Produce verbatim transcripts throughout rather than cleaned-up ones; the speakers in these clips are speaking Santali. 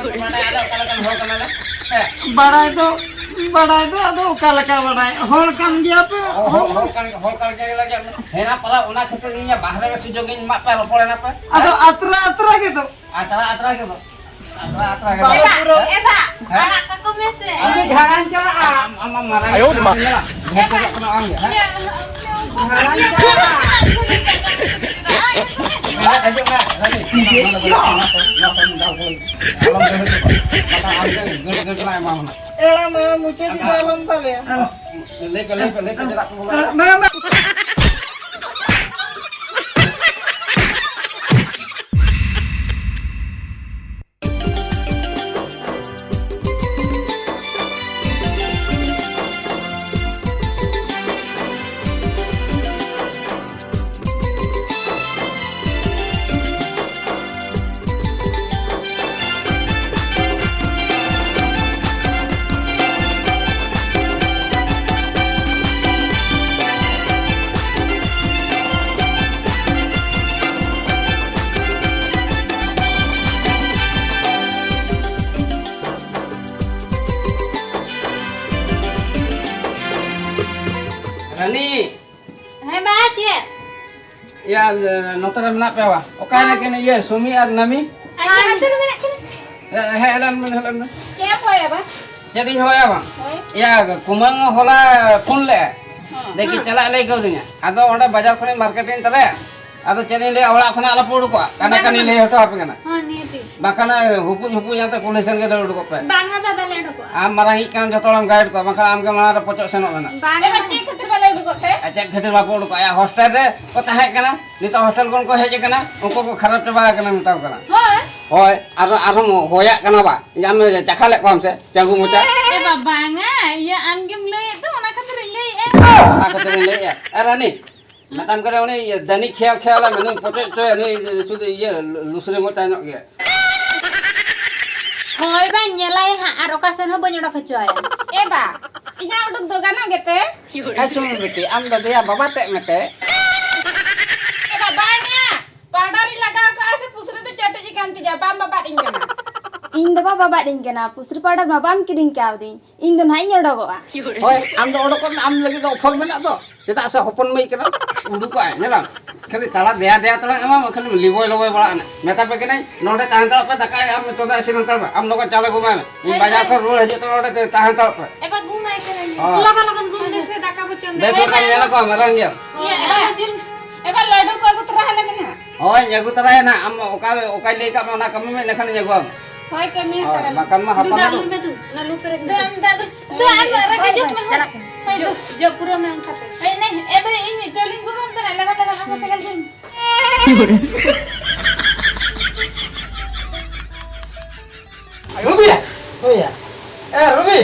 ᱵᱟᱰᱟᱭ, ᱟᱫᱚ ᱚᱠᱟ ᱞᱮᱠᱟᱱ ᱦᱚᱲ ᱠᱟᱱᱟᱞᱮ? ᱦᱮᱸ᱾ ᱵᱟᱲᱟᱭ ᱫᱚ, ᱵᱟᱲᱟᱭ ᱫᱚ ᱟᱫᱚ ᱚᱠᱟ ᱞᱮᱠᱟ ᱵᱟᱲᱟᱭ? ᱦᱚᱲ ᱠᱟᱱ ᱜᱮᱭᱟ ᱯᱮ, ᱚ, ᱦᱚᱲ, ᱦᱚᱲ᱾ ᱦᱚᱲ ᱠᱟᱱ, ᱦᱚᱲ ᱠᱟᱱ ᱜᱮᱭᱟ ᱞᱮ᱾ ᱦᱮᱸ, ᱯᱟᱞᱟ ᱚᱱᱟ ᱠᱷᱟᱹᱛᱤᱨ ᱤᱧ ᱵᱟᱦᱨᱮ ᱨᱮ ᱥᱩᱡᱳᱜᱽ ᱤᱧ ᱮᱢᱟᱜ ᱯᱮᱭᱟ, ᱨᱚᱯᱚᱲ ᱮᱱᱟ ᱯᱮ᱾ ᱟᱫᱚ ᱟᱛᱨᱟ, ᱟᱛᱨᱟ ᱜᱮ ᱫᱚ᱾ ᱟᱛᱨᱟ, ᱟᱛᱨᱟ ᱜᱮ ᱫᱚ᱾ ᱟᱛᱨᱟ, ᱟᱛᱨᱟ ᱜᱮ ᱫᱚ᱾ ᱵᱟᱵᱟ ᱯᱩᱨᱟᱹ ᱮ ᱵᱟ, ᱦᱮᱸ? ᱟᱲᱟᱜ ᱠᱟᱠᱚ ᱢᱮᱥᱮ᱾ ᱟᱢ ᱫᱚ ᱡᱷᱟᱲᱟᱢ ᱪᱟᱞᱟᱜᱼᱟ᱾ ᱟᱢ, ᱟᱢ, ᱟᱢ ᱢᱟᱨᱟᱝ ᱟᱭᱳ ᱢᱟ᱾ ᱰᱷᱮᱨ ᱪᱟᱞᱟᱜ ᱠᱟᱱᱟ ᱟᱢ ᱜᱮ, ᱦᱮᱸ? ᱡᱷᱟᱲᱟᱢ ᱪᱟᱞᱟᱜᱼᱟ᱾ ᱦᱮᱸ, ᱦᱤᱡᱩᱜ ᱢᱮ, ᱨᱟᱱᱤ᱾ ᱱᱚᱣᱟ ᱥᱟᱢ, ᱱᱚᱣᱟ ᱥᱟᱢ ᱫᱟᱞ ᱠᱚ ᱞᱟᱹᱜᱤᱫ᱾ ᱟᱞᱚᱢ ᱫᱟᱹᱲ ᱦᱚᱪᱚ ᱠᱚᱣᱟ᱾ ᱵᱟᱠᱷᱟᱱ ᱟᱢ ᱜᱮ ᱜᱟᱹᱴ ᱜᱟᱹᱴ ᱞᱟᱝ ᱮᱢᱟᱢᱟ ᱱᱟᱜ᱾ ᱮᱲᱟ ᱢᱟ ᱢᱩᱪᱟᱹᱫ ᱤᱫᱤ ᱟᱞᱚᱢ ᱛᱟᱞᱮᱭᱟ᱾ ᱞᱟᱹᱭ ᱯᱮ, ᱞᱟᱹᱭ ᱯᱮ, ᱞᱟᱹᱭ ᱯᱮ, ᱪᱮᱫᱟᱜ ᱠᱚ ᱵᱚᱞᱚ ᱠᱟᱱᱟ? ᱵᱟᱝ, ᱵᱟᱝ᱾ ᱨᱟᱱᱤ! ᱦᱮᱸ ᱵᱟ, ᱪᱮᱫ? ᱤᱭᱟᱹ, ᱱᱚᱛᱮ ᱨᱮ ᱢᱮᱱᱟᱜ ᱯᱮᱭᱟ ᱵᱟ? ᱚᱠᱟᱭ ᱱᱟᱠᱤᱱ ᱤᱭᱟᱹ, ᱥᱩᱢᱤ ᱟᱨ ᱱᱟᱢᱤ? ᱟᱨ ᱱᱚᱛᱮ ᱨᱮ ᱢᱮᱱᱟᱜ ᱠᱤᱱᱟ᱾ ᱦᱮᱸ, ᱦᱮᱡ ᱞᱮᱱ ᱵᱮᱱ, ᱦᱮᱡ ᱞᱮᱱ ᱵᱮᱱ᱾ ᱪᱮᱫ ᱮᱢ ᱦᱚᱭᱟ ᱵᱟ? ᱪᱮᱫ ᱤᱧ ᱦᱚᱭᱟ ᱵᱟᱝ? ᱦᱳᱭ᱾ ᱤᱭᱟᱹ, ᱠᱩᱢᱟᱹᱝ ᱦᱚᱞᱟ ᱯᱷᱳᱱ ᱞᱮᱜᱼᱟ᱾ ᱦᱮᱸ᱾ ᱫᱮᱠᱷᱤ ᱦᱮᱸ᱾ ᱪᱟᱞᱟᱜ ᱞᱟᱹᱭ ᱠᱟᱣᱫᱤᱧᱟ᱾ ᱟᱫᱚ ᱚᱸᱰᱮ ᱵᱟᱡᱟᱨ ᱠᱷᱚᱱᱤᱧ ᱢᱟᱨᱠᱮᱴᱤᱝ ᱛᱟᱨᱟᱭᱟ᱾ ᱟᱫᱚ ᱪᱮᱫ ᱤᱧ ᱞᱟᱹᱭᱟ, ᱚᱲᱟᱜ ᱠᱷᱚᱱᱟᱜ ᱟᱞᱚᱯᱮ ᱩᱰᱩᱠᱚᱜᱼᱟ᱾ ᱠᱟᱱᱟ ᱵᱟᱝᱟ, ᱠᱟᱱᱤᱧ ᱵᱟᱝᱟ᱾ ᱞᱟᱹᱭ ᱦᱚᱴᱚ ᱟᱯᱮ ᱠᱟᱱᱟ᱾ ᱦᱮᱸ, ᱱᱤᱦᱟᱹᱛᱤ᱾ ᱵᱟᱠᱷᱟᱱ ᱦᱩᱯᱩᱡ ᱦᱩᱯᱩᱡ ᱟᱱᱛᱮ ᱠᱩᱞᱦᱤ ᱥᱮᱱ ᱜᱮ ᱫᱟᱹᱲ ᱩᱰᱩᱠᱚᱜ ᱯᱮ᱾ ᱵᱟᱝᱟ ᱵᱟᱵᱟ, ᱞᱮ ᱩᱰᱩᱠᱚᱜᱼᱟ᱾ ᱟᱢ ᱢᱟᱨᱟᱝᱤᱡ ᱠᱟᱱᱟᱢ, ᱡᱚᱛᱚ ᱦᱚᱲᱮᱢ ᱜᱟᱭᱤᱰ ᱠᱚᱣᱟ, ᱵᱟᱝᱠᱷᱟᱱ ᱟᱢ ᱜᱮ ᱢᱟᱲᱟᱝ ᱨᱮ ᱯᱚᱪᱚᱜ ᱥᱮᱱᱚᱜ ᱢᱮ ᱱᱟᱜ᱾ ᱵᱟᱝᱟ᱾ ᱮ ᱵᱟ, ᱪᱮᱫ ᱠᱷᱟᱹᱛᱤᱨ ᱵᱟᱞᱮ ᱩᱰᱩᱠᱚᱜ ᱛᱮ? ᱟᱨ ᱪᱮᱫ ᱠᱷᱟᱹᱛᱤᱨ ᱵᱟᱯᱮ ᱩᱰᱩᱠᱚᱜᱼᱟ? ᱭᱟ, ᱦᱳᱥᱴᱮᱞ ᱨᱮ ᱠᱚ ᱛᱟᱦᱮᱸ ᱠᱟᱱᱟ, ᱱᱤᱛᱚᱜ ᱦᱳᱥᱴᱮᱞ ᱠᱷᱚᱱ ᱠᱚ ᱦᱮᱡ ᱟᱠᱟᱱᱟ, ᱩᱱᱠᱩ ᱠᱚ ᱠᱷᱟᱨᱟᱯ ᱪᱟᱵᱟ ᱟᱠᱟᱱᱟ, ᱢᱮᱛᱟᱢ ᱠᱟᱱᱟ᱾ ᱦᱳᱭ᱾ ᱦᱳᱭ, ᱟᱨ, ᱟᱨᱦᱚᱸ ᱦᱚᱭᱟᱜ ᱠᱟᱱᱟ ᱵᱟ, ᱧᱟᱢ ᱢᱮ, ᱪᱟᱠᱷᱟ ᱞᱮᱫ ᱠᱚᱣᱟᱢ ᱥᱮ ᱪᱟᱸᱜᱩ ᱢᱚᱪᱟ? ᱮ ᱵᱟ, ᱵᱟᱝᱟ, ᱤᱭᱟᱹ, ᱟᱢᱜᱮᱢ ᱞᱟᱹᱭᱮᱫ ᱫᱚ, ᱚᱱᱟ ᱠᱷᱟᱹᱛᱤᱨ ᱤᱧ ᱞᱟᱹᱭᱮᱫᱼᱟ᱾ ᱚᱱᱟ ᱠᱷᱟᱹᱛᱤᱨ ᱤᱧ ᱞᱟᱹᱭᱮᱫᱼᱟ᱾ ᱟᱨ ᱨᱟᱱᱤ, ᱢᱮᱛᱟᱢ ᱠᱟᱱᱟ ᱩᱱᱤ ᱤᱭᱟᱹ ᱫᱟᱹᱱᱤ ᱠᱷᱮᱭᱟᱞ ᱠᱷᱮᱭᱟᱞ ᱟᱞᱮ ᱢᱮ, ᱱᱩᱭ ᱯᱚᱴᱮᱡ ᱦᱚᱪᱚᱭᱟ, ᱱᱩᱭ ᱥᱩᱫᱷᱩ ᱤᱭᱟᱹ ᱞᱩᱥᱨᱤ ᱢᱚᱪᱟ ᱧᱚᱜ ᱜᱮᱭᱟ᱾ ᱦᱳᱭ ᱵᱟᱹᱧ ᱧᱮᱞᱟᱭ ᱦᱟᱸᱜ, ᱟᱨ ᱚᱠᱟ ᱥᱮᱱ ᱦᱚᱸ ᱵᱟᱹᱧ ᱚᱰᱚᱠ ᱦᱚᱪᱚᱣᱟᱭᱟ᱾ ᱮ ᱵᱟ, ᱤᱧᱟᱹᱜ ᱩᱰᱩᱠ ᱫᱚ ᱜᱟᱱᱚᱜ ᱜᱮᱛᱮ? ᱦᱮᱸ ᱥᱩᱢᱤ ᱵᱤᱴᱤ, ᱟᱢ ᱫᱚ ᱫᱮᱭᱟ ᱵᱟᱵᱟ ᱛᱮᱫ ᱢᱮᱛᱮ᱾ ᱮ ᱵᱟ, ᱵᱟᱝᱟ, ᱯᱟᱣᱰᱟᱨᱤᱧ ᱞᱟᱜᱟᱣ ᱠᱟᱜᱼᱟ ᱥᱮ ᱯᱩᱥᱨᱤ ᱫᱚ ᱪᱟᱹᱴᱤᱡ ᱟᱠᱟᱱ ᱛᱤᱧᱟ, ᱵᱟᱢ ᱵᱟᱵᱟᱫ ᱤᱧ ᱠᱟᱱᱟ᱾ ᱤᱧ ᱫᱚ ᱵᱟᱵᱟ ᱵᱟᱹᱧ ᱠᱟᱱᱟ, ᱯᱩᱥᱨᱤ ᱯᱟᱣᱰᱟᱨ ᱢᱟ ᱵᱟᱢ ᱠᱤᱨᱤᱧ ᱠᱟᱣᱫᱤᱧ᱾ ᱤᱧ ᱫᱚ ᱱᱟᱦᱟᱜ ᱤᱧ ᱚᱰᱚᱠᱚᱜᱼᱟ᱾ ᱦᱳᱭ, ᱟᱢ ᱫᱚ ᱚᱰᱚᱠᱚᱜ ᱢᱮ, ᱟᱢ ᱞᱟᱹᱜᱤᱫ ᱫᱚ ᱚᱯᱷᱟᱨ ᱢᱮᱱᱟᱜ ᱫᱚ᱾ ᱪᱮᱫᱟᱜ ᱥᱮ ᱦᱚᱯᱚᱱ ᱢᱟᱹᱭ ᱠᱟᱱᱟᱢ, ᱩᱰᱩᱠᱚᱜᱼᱟᱭ, ᱧᱮᱞᱟᱢ᱾ ᱠᱷᱟᱹᱞᱤ ᱛᱟᱞᱟ ᱫᱮᱭᱟ ᱫᱮᱭᱟ ᱛᱟᱞᱟᱝ ᱮᱢᱟᱢᱟ, ᱠᱷᱟᱹᱞᱤ ᱞᱤᱵᱚᱭ ᱞᱚᱵᱚᱭ ᱵᱟᱲᱟᱜ ᱠᱟᱱᱟ᱾ ᱢᱮᱛᱟ ᱯᱮ ᱠᱟᱹᱱᱟᱹᱧ, ᱱᱚᱰᱮ ᱛᱟᱦᱮᱸ ᱦᱟᱛᱟᱲᱚᱜ ᱯᱮ, ᱫᱟᱠᱟ ᱟᱢ ᱪᱚᱸᱫᱟ ᱤᱥᱤᱱ ᱦᱟᱛᱟᱲ ᱢᱮ᱾ ᱟᱢ ᱞᱚᱜᱚᱱ ᱪᱟᱣᱞᱮ ᱟᱹᱜᱩ ᱢᱟᱭ ᱢᱮ᱾ ᱤᱧ ᱦᱳᱭ, ᱵᱟᱡᱟᱨ ᱦᱳᱭ᱾ ᱠᱷᱚᱱ ᱨᱩᱣᱟᱹᱲ ᱦᱤᱡᱩᱜ ᱛᱮ ᱱᱚᱰᱮ ᱛᱟᱦᱮᱸ ᱦᱟᱛᱟᱲᱚᱜ ᱯᱮ᱾ ᱮᱵᱟ ᱜᱩᱢᱟᱭ ᱠᱟᱹᱱᱟᱹᱧ᱾ ᱦᱳᱭ᱾ ᱞᱚᱜᱚᱱ ᱞᱚᱜᱚᱱ ᱜᱩᱢ ᱢᱮᱥᱮ, ᱫᱟᱠᱟ ᱵᱚ ᱪᱚᱸᱫᱟᱭᱟ᱾ ᱵᱮᱥ ᱞᱮᱠᱟᱧ ᱧᱮᱞ ᱠᱚᱣᱟ, ᱢᱟᱨᱟᱝ ᱜᱮᱭᱟ᱾ ᱤᱭᱟᱹ, ᱮᱵᱟ ᱡᱤᱞ, ᱮᱵᱟ ᱞᱟᱹᱰᱩ ᱠᱚ ᱟᱹᱜᱩ ᱛᱚᱨᱟ ᱟᱞᱮ ᱢᱮ ᱱᱟᱦᱟᱜ᱾ ᱦᱳᱭ, ᱟᱹᱜᱩ ᱛᱚᱨᱟᱭᱟ ᱱᱟᱦᱟᱜ᱾ ᱟᱢ ᱚᱠᱟ, ᱚᱠᱟᱧ ᱞᱟᱹᱭ ᱠᱟᱜ ᱢᱮ, ᱚᱱᱟ ᱠᱟᱹᱢᱤ ᱢᱮ, ᱤᱱᱟᱹ ᱠᱷᱟᱱᱤᱧ ᱟᱹᱜᱩᱣᱟᱢᱟ᱾ ᱦᱳᱭ, ᱠᱟᱹᱢᱤ ᱦᱳᱭ, ᱦᱟᱛᱟᱲᱟᱢ᱾ ᱵᱟᱠᱷᱟᱱ ᱢᱟ ᱫᱩ ᱦᱟᱯᱟ ᱫᱟᱜ ᱢᱟᱨᱚᱜ᱾ ᱞᱩ ᱢᱮ ᱫᱩ, ᱚᱱᱟ ᱞᱩ ᱯᱮᱨᱮᱡ ᱢᱮ ᱫᱩ᱾ ᱟᱢ ᱫᱟᱜ ᱫᱩ, ᱫᱩ ᱟᱢ ᱫᱟᱜ ᱨᱮᱜᱮ ᱦᱳᱭ, ᱡᱚᱜ ᱦᱳᱭ, ᱢᱮ, ᱪᱟᱞᱟᱜ ᱦᱳᱭ᱾ ᱠᱟᱱᱟ᱾ ᱦᱳᱭ, ᱡᱚᱜ, ᱫᱩ᱾ ᱡᱚᱜ ᱯᱩᱨᱟᱹᱣ ᱢᱮ ᱚᱱᱠᱟ ᱛᱮ᱾ ᱦᱳᱭ, ᱱᱮ, ᱮ ᱫᱩ, ᱤᱧ ᱪᱚᱞᱤᱧ ᱜᱩᱢᱟᱢ ᱠᱟᱱᱟ, ᱞᱟᱜᱟᱱ ᱞᱟᱜᱟᱱ ᱟᱢ ᱥᱮᱸᱜᱮᱞ ᱫᱩᱞ᱾ ᱨᱩᱵᱤᱭᱟ! ᱦᱳᱭ ᱭᱟ᱾ ᱮ, ᱨᱩᱵᱤ!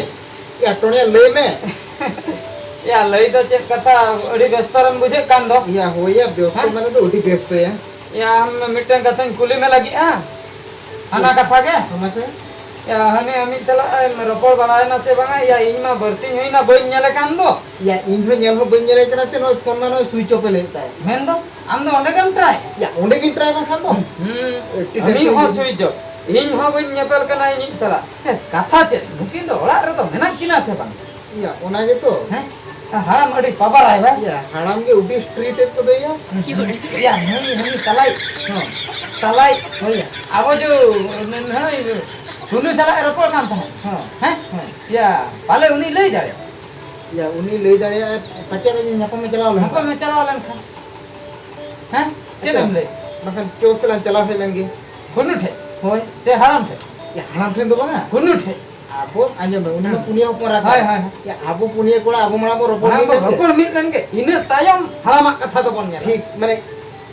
ᱭᱟ, ᱴᱚᱬᱮ, ᱞᱟᱹᱭ ᱢᱮ᱾ ᱭᱟ, ᱞᱟᱹᱭ ᱫᱚ ᱪᱮᱫ ᱠᱟᱛᱷᱟ, ᱟᱹᱰᱤ ᱵᱮᱥᱛᱚ ᱨᱮᱢ ᱵᱩᱡᱷᱟᱹᱜ ᱠᱟᱱ ᱫᱚ᱾ ᱭᱟ, ᱦᱳᱭ ᱭᱟ, ᱵᱮᱥᱛᱚ ᱦᱮᱸ? ᱢᱟᱱᱮ ᱫᱚ ᱟᱹᱰᱤ ᱵᱮᱥᱛᱚ ᱭᱟ᱾ ᱭᱟ, ᱟᱢ ᱢᱤᱫᱴᱟᱝ ᱠᱟᱛᱷᱟᱧ ᱠᱩᱞᱤ ᱢᱮ ᱞᱟᱹᱜᱤᱫᱼᱟ᱾ ᱦᱟᱱᱟ ᱠᱟᱛᱷᱟ ᱜᱮ᱾ ᱦᱮᱸ, ᱢᱟᱥᱮ᱾ ᱭᱟ, ᱦᱟᱹᱱᱤ ᱟᱢᱤᱡ ᱥᱟᱞᱟᱜ ᱮᱢ ᱨᱚᱯᱚᱲ ᱵᱟᱲᱟᱭᱮᱱᱟ ᱥᱮ ᱵᱟᱝᱟ? ᱭᱟ, ᱤᱧ ᱢᱟ ᱵᱟᱨᱥᱤᱧ ᱦᱩᱭᱱᱟ ᱵᱟᱹᱧ ᱧᱮᱞᱮ ᱠᱟᱱ ᱫᱚ᱾ ᱭᱟ, ᱤᱧ ᱦᱚᱸ ᱧᱮᱞ ᱦᱚᱸ ᱵᱟᱹᱧ ᱧᱮᱞᱮ ᱠᱟᱱᱟ ᱥᱮ, ᱱᱚᱜᱼᱚᱭ ᱯᱷᱳᱱ ᱢᱟ ᱱᱚᱜᱼᱚᱭ ᱥᱩᱭᱤᱪ ᱚᱯᱷ ᱮ ᱞᱟᱹᱭᱮᱫ ᱛᱟᱭ᱾ ᱢᱮᱱᱫᱚ? ᱟᱢ ᱫᱚ ᱚᱸᱰᱮ ᱜᱮᱢ ᱴᱨᱟᱭ? ᱭᱟ, ᱚᱸᱰᱮ ᱜᱤᱧ ᱴᱨᱟᱭ ᱵᱟᱝᱠᱷᱟᱱ ᱫᱚ᱾ ᱦᱩᱸ, ᱮ, ᱴᱷᱤᱠ ᱟᱹᱢᱤᱡ ᱟᱪᱷᱮ, ᱦᱚᱸ ᱤᱧ ᱥᱩᱭᱤᱪ ᱚᱯᱷ᱾ ᱤᱧ ᱦᱚᱸ ᱵᱟᱹᱧ ᱧᱮᱯᱮᱞ ᱠᱟᱱᱟ ᱤᱧᱤᱡ ᱥᱟᱞᱟᱜ᱾ ᱦᱮᱸ, ᱠᱟᱛᱷᱟ ᱪᱮᱫ? ᱱᱩᱠᱤᱱ ᱫᱚ ᱚᱲᱟᱜ ᱨᱮᱫᱚ ᱢᱮᱱᱟᱜ ᱠᱤᱱᱟ ᱥᱮ ᱵᱟᱝ? ᱭᱟ, ᱚᱱᱟ ᱜᱮᱛᱚ᱾ ᱦᱮᱸ? ᱦᱟᱲᱟᱢ ᱟᱹᱰᱤ ᱯᱟᱵᱟᱨᱟᱭ ᱵᱟᱝ? ᱭᱟ, ᱦᱟᱲᱟᱢ ᱜᱮ ᱟᱹᱰᱤ ᱥᱴᱨᱤᱠᱴ ᱮᱫ ᱠᱚᱫᱚ ᱭᱟ᱾ ᱭᱟ, ᱱᱩᱭ, ᱦᱟᱹᱱᱤ ᱛᱟᱞᱟᱭ᱾ ᱦᱚᱸ᱾ ᱛᱟᱞᱟᱭ᱾ ᱦᱳᱭ ᱭᱟ᱾ ᱟᱵᱚ ᱡᱚ, ᱱᱩᱭ, ᱱᱩᱭ, ᱦᱩᱱᱩ ᱥᱟᱞᱟᱜ ᱮ ᱨᱚᱯᱚᱲ ᱠᱟᱱ ᱛᱟᱦᱮᱸᱫ᱾ ᱦᱚᱸ᱾ ᱦᱮᱸ? ᱦᱮᱸ᱾ ᱭᱟ, ᱯᱟᱞᱮ ᱩᱱᱤ ᱞᱟᱹᱭ ᱫᱟᱲᱮᱭᱟᱜᱼᱟ᱾ ᱭᱟ, ᱩᱱᱤ ᱞᱟᱹᱭ ᱫᱟᱲᱮᱭᱟᱜᱼᱟ, ᱯᱟᱪᱮᱫ ᱧᱟᱯᱟᱢ ᱮ ᱪᱟᱞᱟᱣ ᱞᱮᱱ ᱧᱟᱯᱟᱢ ᱮ ᱪᱟᱞᱟᱣ ᱞᱮᱱ ᱠᱷᱟᱱ᱾ ᱦᱮᱸ? ᱪᱮᱫ ᱟᱪᱪᱷᱟ, ᱮᱢ ᱞᱟᱹᱭ? ᱵᱟᱠᱷᱟᱱ ᱪᱚ ᱥᱮᱞᱟᱝ ᱪᱟᱞᱟᱣ ᱦᱮᱡ ᱞᱮᱱ ᱜᱮ᱾ ᱦᱩᱱᱩ ᱴᱷᱮᱡ? ᱦᱳᱭ᱾ ᱥᱮ ᱦᱟᱲᱟᱢ ᱴᱷᱮᱡ? ᱭᱟ, ᱦᱟᱲᱟᱢ ᱴᱷᱮᱱ ᱫᱚ ᱵᱟᱝᱟ᱾ ᱦᱩᱱᱩ ᱴᱷᱮᱡ? ᱟᱵᱚ, ᱟᱸᱡᱚᱢ ᱢᱮ, ᱩᱱᱤ ᱢᱟ ᱦᱮᱸ᱾ ᱯᱩᱱᱭᱟᱹ ᱦᱚᱯᱚᱱ ᱮᱨᱟ ᱦᱳᱭ, ᱛᱟᱭ᱾ ᱦᱳᱭ, ᱦᱳᱭ᱾ ᱭᱟ, ᱟᱵᱚ ᱯᱩᱱᱭᱟᱹ ᱠᱚᱲᱟ, ᱟᱵᱚ ᱢᱟᱲᱟᱝ ᱵᱚ ᱨᱚᱯᱚᱲ ᱢᱟᱲᱟᱝ ᱢᱤᱫ ᱵᱚ ᱞᱮᱱ ᱜᱮ᱾ ᱨᱚᱯᱚᱲ ᱢᱤᱫ ᱞᱮᱱ ᱜᱮ, ᱤᱱᱟᱹ ᱛᱟᱭᱚᱢ ᱦᱟᱲᱟᱢᱟᱜ ᱠᱟᱛᱷᱟ ᱫᱚᱵᱚᱱ ᱧᱮᱞᱟ᱾ ᱴᱷᱤᱠ, ᱢᱟᱱᱮ,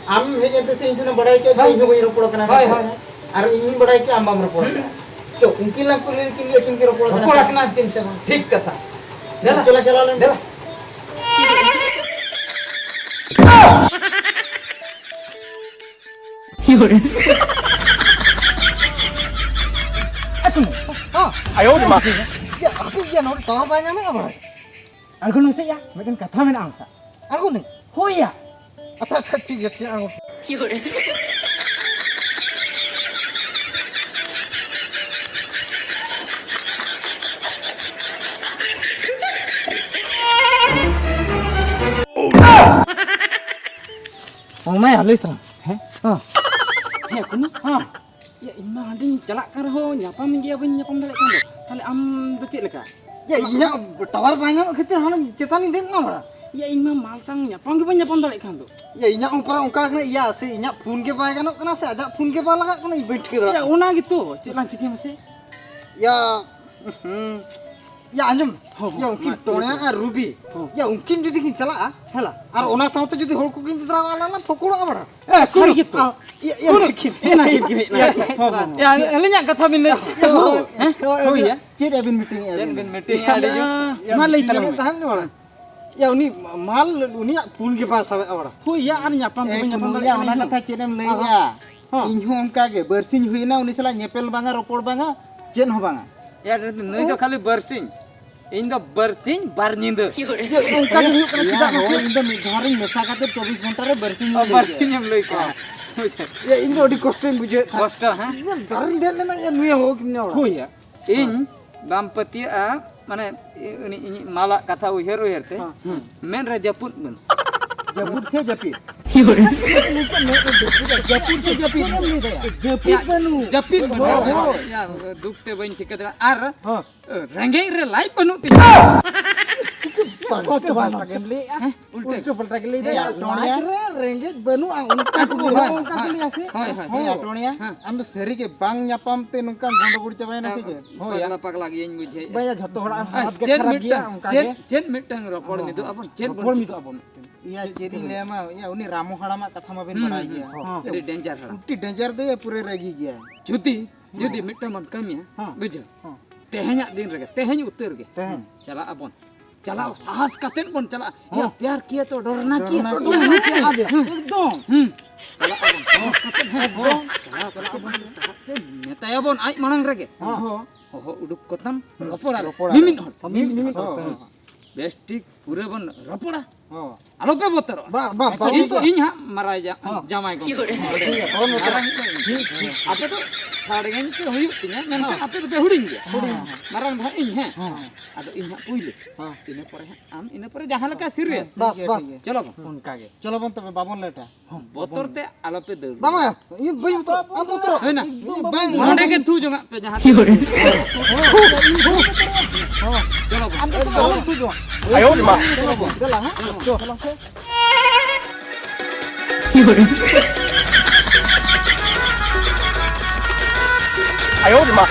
ᱟᱢ ᱦᱮᱡ ᱮᱱᱛᱮ ᱥᱮ ᱤᱧ ᱴᱷᱮᱱᱮᱢ ᱵᱟᱲᱟᱭ ᱠᱮᱫ ᱡᱮ ᱦᱳᱭ᱾ ᱤᱧ ᱦᱚᱸ ᱵᱟᱹᱧ ᱨᱚᱯᱚᱲ ᱠᱟᱱᱟ᱾ ᱦᱳᱭ, ᱢᱮᱱᱛᱮ᱾ ᱦᱳᱭ, ᱦᱳᱭ᱾ ᱟᱨ ᱤᱧ ᱦᱚᱸᱧ ᱵᱟᱲᱟᱭ ᱠᱮᱫ ᱟᱢ ᱵᱟᱢ ᱨᱚᱯᱚᱲ ᱦᱩᱸ᱾ ᱠᱟᱱᱟ᱾ ᱛᱚ, ᱩᱱᱠᱤᱱ ᱞᱟᱝ ᱠᱩᱞᱤ ᱞᱮᱠᱤᱱ ᱜᱮ, ᱟᱹᱠᱤᱱ ᱠᱤᱱ ᱨᱚᱯᱚᱲ ᱠᱟᱱᱟ ᱨᱚᱯᱚᱲ ᱥᱮ ᱵᱟᱝ? ᱟᱠᱟᱱᱟ ᱠᱤᱱ ᱥᱮ ᱵᱟᱝ? ᱴᱷᱤᱠ ᱠᱟᱛᱷᱟ᱾ ᱫᱮᱞᱟ᱾ ᱪᱚᱞᱟ, ᱪᱟᱞᱟᱣ ᱞᱮᱱ ᱫᱮᱞᱟ᱾ ᱜᱮ᱾ ᱟᱹᱛᱩ᱾ ᱦᱚᱸ᱾ ᱟᱭᱳ ᱨᱮ ᱢᱟ᱾ ᱭᱟ, ᱦᱟᱯᱮ, ᱭᱟ, ᱱᱚᱰᱮ ᱴᱟᱣᱟᱨ ᱵᱟᱭ ᱧᱟᱢᱮᱫᱼᱟ ᱵᱟᱲᱟᱭ᱾ ᱟᱬᱜᱚᱱ ᱢᱮᱥᱮ ᱭᱟ, ᱢᱤᱫᱴᱮᱱ ᱠᱟᱛᱷᱟ ᱢᱮᱱᱟᱜᱼᱟ ᱟᱢ ᱥᱟᱶ᱾ ᱟᱬᱜᱚᱱᱟᱹᱧ? ᱦᱳᱭ ᱭᱟ᱾ ᱟᱪᱪᱷᱟ, ᱟᱪᱪᱷᱟ, ᱴᱷᱤᱠ ᱜᱮᱭᱟ, ᱴᱷᱤᱠ ᱜᱮᱭᱟ, ᱟᱬᱜᱚᱱ᱾ ᱦᱮᱸ, ᱞᱟᱹᱭ ᱛᱟᱞᱟᱝ᱾ ᱦᱮᱸ? ᱦᱮᱸ᱾ ᱦᱮᱸ, ᱠᱩᱱᱩ? ᱦᱮᱸ᱾ ᱭᱟ, ᱤᱧ ᱢᱟ ᱦᱟᱸᱰᱮᱧ ᱪᱟᱞᱟᱜ ᱠᱟᱱ ᱨᱮᱦᱚᱸ ᱧᱟᱯᱟᱢ ᱜᱮᱭᱟ, ᱵᱟᱹᱧ ᱧᱟᱯᱟᱢ ᱫᱟᱲᱮᱭᱟᱜ ᱠᱟᱱ ᱫᱚ᱾ ᱛᱟᱦᱞᱮ ᱟᱢ ᱫᱚ ᱪᱮᱫ ᱞᱮᱠᱟ? ᱭᱟ, ᱤᱧᱟᱹᱜ ᱴᱟᱣᱟᱨ ᱵᱟᱭ ᱧᱟᱢᱮᱫ ᱠᱷᱟᱹᱛᱤᱨ ᱦᱟᱱᱟ ᱪᱮᱛᱟᱱᱤᱧ ᱫᱮᱡ ᱮᱱᱟ ᱵᱟᱲᱟ᱾ ᱭᱟ, ᱤᱧ ᱢᱟ ᱢᱟᱞ ᱥᱟᱝ ᱧᱟᱯᱟᱢ ᱜᱮ ᱵᱟᱹᱧ ᱧᱟᱯᱟᱢ ᱫᱟᱲᱮᱭᱟᱜ ᱠᱟᱱ ᱫᱚ᱾ ᱭᱟ, ᱤᱧᱟᱹᱜ ᱦᱚᱸ ᱯᱟᱨᱟ ᱚᱱᱠᱟ ᱠᱟᱱᱟ, ᱭᱟ, ᱥᱮ ᱤᱧᱟᱹᱜ ᱯᱷᱳᱱ ᱜᱮ ᱵᱟᱭ ᱜᱟᱱᱚᱜ ᱠᱟᱱᱟ, ᱥᱮ ᱟᱡᱟᱜ ᱯᱷᱳᱱ ᱜᱮ ᱵᱟᱭ ᱞᱟᱜᱟᱜ ᱠᱟᱱᱟ, ᱤᱧ ᱵᱟᱹᱧ ᱴᱷᱤᱠᱟᱹ ᱫᱟᱲᱮᱭᱟᱜ ᱭᱟ, ᱠᱟᱱᱟ᱾ ᱚᱱᱟ ᱜᱮᱛᱚ, ᱪᱮᱫ ᱞᱟᱝ ᱪᱤᱠᱟᱹᱭᱟ ᱢᱟᱥᱮ? ᱭᱟ, ᱦᱩᱸ᱾ ᱭᱟ, ᱟᱸᱡᱚᱢ᱾ ᱦᱚᱸ, ᱦᱚᱸ, ᱭᱟ, ᱩᱱᱠᱤᱱ ᱢᱟ, ᱴᱚᱬᱮ ᱞᱟᱹᱭ ᱟᱨ ᱨᱩᱵᱤ᱾ ᱦᱚᱸ᱾ ᱭᱟ, ᱩᱱᱠᱤᱱ ᱡᱩᱫᱤ ᱠᱤᱱ ᱪᱟᱞᱟᱜᱼᱟ, ᱦᱮᱞᱟ, ᱟᱨ ᱚᱱᱟ ᱥᱟᱶᱛᱮ ᱡᱩᱫᱤ ᱦᱚᱲ ᱠᱚᱠᱤᱱ ᱤᱫᱤ ᱛᱚᱨᱟᱣᱟ, ᱟᱞᱟᱝ ᱞᱟᱝ ᱯᱷᱚᱠᱚᱲᱚᱜᱼᱟ ᱵᱟᱲᱟ᱾ ᱮ, ᱥᱟᱹᱨᱤ ᱜᱮᱛᱚ᱾ ᱟ, ᱭᱟ, ᱭᱟ, ᱠᱩᱱᱩ, ᱱᱩᱠᱤᱱ᱾ ᱦᱮᱸ, ᱱᱩᱠᱤᱱ ᱜᱮ ᱦᱮᱡ ᱞᱮᱱᱟ᱾ ᱦᱚᱸ, ᱦᱚᱸ, ᱦᱚᱸ᱾ ᱭᱟ, ᱟᱹᱞᱤᱧᱟᱜ ᱠᱟᱛᱷᱟ ᱵᱤᱱ ᱞᱟᱹᱭ᱾ ᱦᱳᱭ, ᱦᱳᱭ, ᱦᱳᱭ, ᱭᱟ᱾ ᱪᱮᱫ ᱟᱹᱵᱤᱱ ᱢᱤᱴᱤᱝ ᱮᱫ ᱪᱮᱫ ᱵᱤᱱ? ᱵᱤᱱ ᱢᱤᱴᱤᱝ ᱮᱫ? ᱟᱹᱰᱤ ᱡᱳᱨ᱾ ᱭᱟ, ᱢᱟ ᱞᱟᱹᱭ ᱛᱟᱞᱟᱝ ᱢᱮ᱾ ᱛᱟᱦᱮᱱ ᱜᱮ ᱵᱟᱲᱟ᱾ ᱭᱟ, ᱩᱱᱤ ᱢᱟᱞ, ᱩᱱᱤᱭᱟᱜ ᱯᱷᱳᱱ ᱜᱮ ᱵᱟᱭ ᱥᱟᱵᱮᱫᱼᱟ ᱵᱟᱲᱟ᱾ ᱦᱳᱭ ᱭᱟ, ᱟᱨ ᱧᱟᱯᱟᱢ ᱮ, ᱛᱮᱵᱚᱱ ᱧᱟᱯᱟᱢ ᱠᱩᱱᱩ, ᱫᱟᱲᱮᱭᱟᱜ ᱭᱟ, ᱠᱟᱱᱟ ᱚᱱᱟ ᱤᱧ ᱠᱟᱛᱷᱟ ᱦᱚᱸ᱾ ᱪᱮᱫ ᱮᱢ ᱞᱟᱹᱭᱮᱫᱼᱟ? ᱦᱚᱸ᱾ ᱤᱧ ᱦᱚᱸ ᱚᱱᱠᱟ ᱜᱮ, ᱵᱟᱨᱥᱤᱧ ᱦᱩᱭᱮᱱᱟ ᱩᱱᱤ ᱥᱟᱞᱟᱜ ᱧᱮᱯᱮᱞ ᱵᱟᱝᱟ, ᱨᱚᱯᱚᱲ ᱵᱟᱝᱟ, ᱪᱮᱫ ᱦᱚᱸ ᱵᱟᱝᱟ᱾ ᱭᱟ, ᱱᱩᱭ ᱫᱚ ᱠᱷᱟᱹᱞᱤ ᱵᱟᱨᱥᱤᱧ, ᱤᱧ ᱫᱚ ᱵᱟᱨᱥᱤᱧ ᱵᱟᱨ ᱧᱤᱫᱟᱹ᱾ ᱭᱟ, ᱚᱱᱠᱟ ᱜᱮ ᱦᱩᱭᱩᱜ ᱠᱟᱱᱟ, ᱭᱟ, ᱪᱮᱫᱟᱜ ᱢᱟᱥᱮ? ᱦᱳᱭ, ᱤᱧ ᱫᱚ ᱢᱤᱫ ᱫᱷᱟᱣ ᱨᱤᱧ ᱢᱮᱥᱟ ᱠᱟᱛᱮ ᱪᱚᱵᱵᱤᱥ ᱜᱷᱚᱱᱴᱟ ᱨᱮ ᱵᱟᱨᱥᱤᱧ ᱚ, ᱤᱧ ᱞᱟᱹᱭ ᱠᱮᱜᱼᱟ᱾ ᱵᱟᱨᱥᱤᱧ ᱮᱢ ᱞᱟᱹᱭ ᱠᱮᱜᱼᱟ᱾ ᱦᱮᱸ᱾ ᱵᱩᱡᱷᱟᱹᱣ᱾ ᱭᱟ, ᱤᱧ ᱫᱚ ᱟᱹᱰᱤ ᱠᱚᱥᱴᱚᱧ ᱵᱩᱡᱷᱟᱹᱣᱮᱫ ᱛᱟᱦᱮᱸᱫ᱾ ᱠᱚᱥᱴᱚ, ᱦᱮᱸ? ᱤᱧ ᱫᱚ ᱫᱟᱨᱮᱧ ᱫᱮᱡ ᱞᱮᱱᱟ, ᱭᱟ, ᱱᱩᱭ ᱦᱚᱸ ᱠᱤᱱ ᱧᱟᱢᱟ᱾ ᱦᱳᱭ ᱭᱟ᱾ ᱤᱧ ᱵᱟᱢ ᱯᱟᱹᱛᱭᱟᱹᱜᱼᱟ, ᱢᱟᱱᱮ, ᱩᱱᱤ ᱤᱧᱤᱡ ᱢᱟᱞᱟᱜ ᱠᱟᱛᱷᱟ ᱩᱭᱦᱟᱹᱨ ᱩᱭᱦᱟᱹᱨ ᱛᱮ, ᱦᱮᱸ᱾ ᱢᱮᱫ ᱨᱮ ᱡᱟᱹᱯᱩᱫ ᱵᱟᱹᱱᱩᱜ᱾ ᱡᱟᱹᱯᱩᱫ ᱥᱮ ᱡᱟᱹᱯᱤᱫ? ᱡᱟᱹᱯᱩᱫ ᱥᱮ ᱡᱟᱹᱯᱤᱫ? ᱪᱮᱫ ᱮᱢ ᱞᱟᱹᱭ ᱫᱟ ᱭᱟ? ᱡᱟᱹᱯᱤᱫ ᱭᱟ, ᱵᱟᱹᱱᱩᱜ᱾ ᱡᱟᱹᱯᱤᱫ ᱵᱟᱹᱱᱩᱜ᱾ ᱦᱳᱭ, ᱦᱳᱭ᱾ ᱭᱟ, ᱫᱩᱠ ᱛᱮ ᱵᱟᱹᱧ ᱴᱷᱤᱠᱟᱹ ᱫᱟᱲᱮᱭᱟᱜᱼᱟ᱾ ᱟᱨ ᱦᱮᱸ᱾ ᱨᱮᱸᱜᱮᱡ ᱨᱮ ᱞᱟᱡ ᱵᱟᱹᱱᱩᱜ ᱛᱤᱧᱟ᱾ ᱪᱤᱠᱟᱹ ᱯᱟᱞᱴᱟ ᱯᱟᱞᱴᱟ ᱜᱮᱢ ᱞᱟᱹᱭᱮᱜᱼᱟ? ᱦᱮᱸ, ᱩᱞᱴᱟᱹ᱾ ᱩᱞᱴᱟᱹ ᱯᱟᱞᱴᱟ ᱜᱮ ᱞᱟᱹᱭ ᱫᱟ᱾ ᱮᱭᱟ, ᱞᱟᱡ ᱱᱚᱣᱟ ᱨᱮ ᱨᱮᱸᱜᱮᱡ ᱵᱟᱹᱱᱩᱜᱼᱟ, ᱚᱱᱠᱟ ᱠᱚ ᱦᱳᱭ, ᱞᱟᱹᱭᱟ, ᱦᱳᱭ, ᱚᱱᱠᱟ ᱠᱚ ᱦᱳᱭ, ᱞᱟᱹᱭᱟ ᱥᱮ? ᱦᱳᱭ, ᱦᱳᱭ᱾ ᱦᱳᱭ᱾ ᱮᱭᱟ, ᱴᱚᱬᱮᱭᱟ, ᱦᱮᱸ᱾ ᱟᱢ ᱫᱚ ᱥᱟᱹᱨᱤ ᱜᱮ ᱵᱟᱝ ᱧᱟᱯᱟᱢ ᱛᱮ ᱱᱚᱝᱠᱟᱢ ᱜᱚᱸᱰᱚᱜᱳᱞ ᱪᱟᱵᱟᱭᱮᱱᱟ ᱥᱮ ᱪᱮᱫ? ᱦᱳᱭ, ᱭᱟ᱾ ᱯᱟᱜᱽᱞᱟ ᱯᱟᱜᱽᱞᱟ ᱜᱮᱭᱟᱹᱧ ᱵᱩᱡᱷᱟᱹᱣᱮᱫᱼᱟ᱾ ᱵᱟᱭᱟ, ᱡᱷᱚᱛᱚ ᱦᱚᱲᱟᱜ ᱟᱨ ᱦᱟᱞᱚᱛ ᱜᱮ ᱪᱮᱫ ᱠᱷᱟᱨᱟᱯ ᱜᱮᱭᱟ, ᱢᱤᱫᱴᱟᱝ, ᱚᱱᱠᱟ ᱪᱮᱫ, ᱜᱮ᱾ ᱪᱮᱫ ᱢᱤᱫᱴᱟᱝ ᱨᱚᱯᱚᱲ ᱦᱚᱸ, ᱢᱤᱫᱚᱜ ᱦᱚᱸ᱾ ᱟᱵᱚᱱ, ᱪᱮᱫ ᱵᱚᱱ ᱨᱚᱯᱚᱲ ᱪᱤᱠᱟᱹᱭᱟ? ᱢᱤᱫᱚᱜ ᱟᱵᱚᱱ ᱢᱤᱫᱴᱟᱝ᱾ ᱮᱭᱟ, ᱪᱮᱫ ᱤᱧ ᱞᱟᱹᱭᱟᱢᱟ, ᱮᱭᱟ, ᱩᱱᱤ ᱨᱟᱢᱩ ᱦᱟᱲᱟᱢᱟᱜ ᱠᱟᱛᱷᱟ ᱢᱟᱵᱤᱱ ᱦᱩᱸ, ᱵᱟᱲᱟᱭ ᱦᱩᱸ, ᱜᱮᱭᱟ᱾ ᱦᱩᱸ᱾ ᱦᱚᱸ᱾ ᱟᱹᱰᱤ ᱰᱮᱧᱡᱟᱨ ᱦᱟᱲᱟᱢ᱾ ᱟᱹᱰᱤ ᱰᱮᱧᱡᱟᱨ ᱫᱚᱭᱟ, ᱯᱩᱨᱟᱹ ᱨᱟᱹᱜᱤ ᱜᱮᱭᱟ᱾ ᱡᱩᱫᱤ, ᱦᱚᱸ᱾ ᱡᱩᱫᱤ ᱢᱤᱫᱴᱟᱝ ᱵᱚᱱ ᱠᱟᱹᱢᱤᱭᱟ, ᱦᱚᱸ᱾ ᱵᱩᱡᱷᱟᱹᱣ? ᱦᱚᱸ᱾ ᱛᱮᱦᱮᱧᱟᱜ ᱫᱤᱱ ᱨᱮᱜᱮ, ᱛᱮᱦᱮᱧ ᱩᱛᱟᱹᱨ ᱜᱮ᱾ ᱛᱮᱦᱮᱧ᱾ ᱪᱟᱞᱟᱜ ᱟᱵᱚᱱ᱾ ᱪᱟᱞᱟᱣ ᱥᱟᱦᱟᱥ ᱠᱟᱛᱮᱫ ᱵᱚᱱ ᱪᱟᱞᱟᱜᱼᱟ᱾ ᱦᱚᱸ᱾ ᱭᱟ, ᱯᱭᱟᱨ ᱠᱤᱭᱟ ᱛᱚ ᱰᱚᱨᱱᱟ ᱠᱤᱭᱟ᱾ ᱰᱚᱨᱱᱟ ᱠᱤᱭᱟ᱾ ᱰᱚᱨᱱᱟ ᱠᱤᱭᱟ᱾ ᱮᱠᱫᱚᱢ᱾ ᱦᱩᱸ᱾ ᱪᱟᱞᱟᱜ ᱟᱵᱚᱱ᱾ ᱥᱟᱦᱟᱥ ᱠᱟᱛᱮᱫ, ᱦᱮᱸ, ᱮᱠᱫᱚᱢ᱾ ᱪᱟᱞᱟᱣ ᱪᱟᱞᱟᱜ ᱟᱵᱚᱱ᱾ ᱪᱟᱞᱟᱜ ᱛᱮ ᱢᱮᱛᱟᱭᱟᱵᱚᱱ ᱟᱡ ᱢᱟᱲᱟᱝ ᱨᱮᱜᱮ᱾ ᱦᱚᱸ᱾ ᱦᱚᱦᱚ ᱩᱰᱩᱠ ᱠᱚᱛᱟᱢ, ᱦᱩᱸ᱾ ᱨᱚᱯᱚᱲᱟ᱾ ᱨᱚᱯᱚᱲᱟ᱾ ᱢᱤᱢᱤᱫ ᱦᱚᱲ᱾ ᱦᱚᱸ, ᱢᱤᱢᱤᱫ ᱦᱚᱲ᱾ ᱦᱚᱸ, ᱦᱚᱸ, ᱦᱚᱸ᱾ ᱵᱮᱥ ᱴᱷᱤᱠ ᱯᱩᱨᱟᱹ ᱵᱚᱱ ᱨᱚᱯᱚᱲᱟ᱾ ᱦᱚᱸ᱾ ᱟᱞᱚᱯᱮ ᱵᱚᱛᱚᱨᱚᱜᱼᱟ᱾ ᱵᱟ, ᱵᱟ, ᱟᱪᱪᱷᱟ, ᱵᱟᱵᱚᱱ ᱤᱧ, ᱵᱚᱛᱚᱨᱚᱜᱼᱟ᱾ ᱤᱧ ᱦᱟᱸᱜ ᱢᱟᱨᱟᱝ ᱡᱟ-, ᱦᱚᱸ᱾ ᱡᱟᱶᱟᱭ ᱜᱚᱢᱠᱮ᱾ ᱴᱷᱤᱠ ᱜᱮᱭᱟ, ᱵᱟᱵᱚᱱ ᱵᱚᱛᱚᱨᱚᱜᱼᱟ᱾ ᱢᱟᱨᱟᱝ ᱤᱧ ᱫᱚ ᱤᱧ᱾ ᱴᱷᱤᱠ, ᱴᱷᱤᱠ᱾ ᱟᱯᱮ ᱫᱚ ᱥᱟᱲᱜᱮᱧ ᱯᱮ ᱦᱩᱭᱩᱜ ᱛᱤᱧᱟ, ᱢᱮᱱᱠᱷᱟᱱ ᱦᱮᱸ᱾ ᱟᱯᱮ ᱫᱚᱯᱮ ᱦᱩᱰᱤᱧ ᱜᱮᱭᱟ᱾ ᱦᱩᱰᱤᱧ ᱜᱮᱭᱟ᱾ ᱢᱟᱨᱟᱝ ᱫᱚ ᱦᱟᱸᱜ ᱤᱧ, ᱦᱮᱸ? ᱦᱮᱸ᱾ ᱟᱫᱚ ᱤᱧ ᱦᱟᱸᱜ ᱯᱩᱭᱞᱩ᱾ ᱦᱮᱸ᱾ ᱤᱱᱟᱹ ᱯᱚᱨᱮ ᱦᱟᱸᱜ ᱟᱢ, ᱤᱱᱟᱹ ᱯᱚᱨᱮ ᱡᱟᱦᱟᱸ ᱞᱮᱠᱟ ᱥᱤᱨᱤᱭᱟᱞ᱾ ᱵᱟᱥ, ᱴᱷᱤᱠ ᱜᱮᱭᱟ, ᱵᱟᱥ᱾ ᱴᱷᱤᱠ ᱜᱮᱭᱟ᱾ ᱪᱚᱞᱚ ᱵᱚᱱ᱾ ᱚᱱᱠᱟ ᱜᱮ᱾ ᱪᱚᱞᱚ ᱵᱚᱱ ᱛᱚᱵᱮ, ᱵᱟᱵᱚᱱ ᱞᱮᱴᱟ᱾ ᱵᱚᱛᱚᱨ ᱛᱮ ᱟᱞᱚᱯᱮ ᱫᱟᱹᱲ᱾ ᱵᱟᱝᱟ, ᱤᱧ ᱵᱟᱹᱧ ᱵᱚᱛᱚᱨᱚᱜᱼᱟ, ᱟᱢ ᱵᱚᱛᱚᱨᱚᱜ᱾ ᱦᱳᱭ ᱱᱟ᱾ ᱵᱟᱝ᱾ ᱱᱚᱰᱮ ᱜᱮ ᱛᱷᱩ ᱡᱚᱝᱟᱜ ᱯᱮ ᱡᱟᱦᱟᱸ ᱛᱤᱱᱟᱹᱜ᱾ ᱦᱚᱸ, ᱤᱧ ᱵᱟᱹᱧ ᱵᱚᱛᱚᱨᱚᱜᱼᱟ᱾ ᱦᱚᱸ᱾ ᱪᱚᱞᱚ ᱵᱚᱱ᱾ ᱟᱢ ᱫᱚ ᱟᱞᱚᱢ ᱛᱷᱩ ᱡᱚᱝᱟ᱾ ᱟᱭᱳ ᱨᱮ ᱢᱟ᱾ ᱪᱚᱞᱚ ᱵᱚᱱ᱾ ᱫᱮᱞᱟ, ᱦᱮᱸ? ᱪᱚᱞᱚ᱾ ᱪᱚᱞᱚ ᱥᱮ᱾ ᱟᱭᱳ ᱨᱮ ᱢᱟ᱾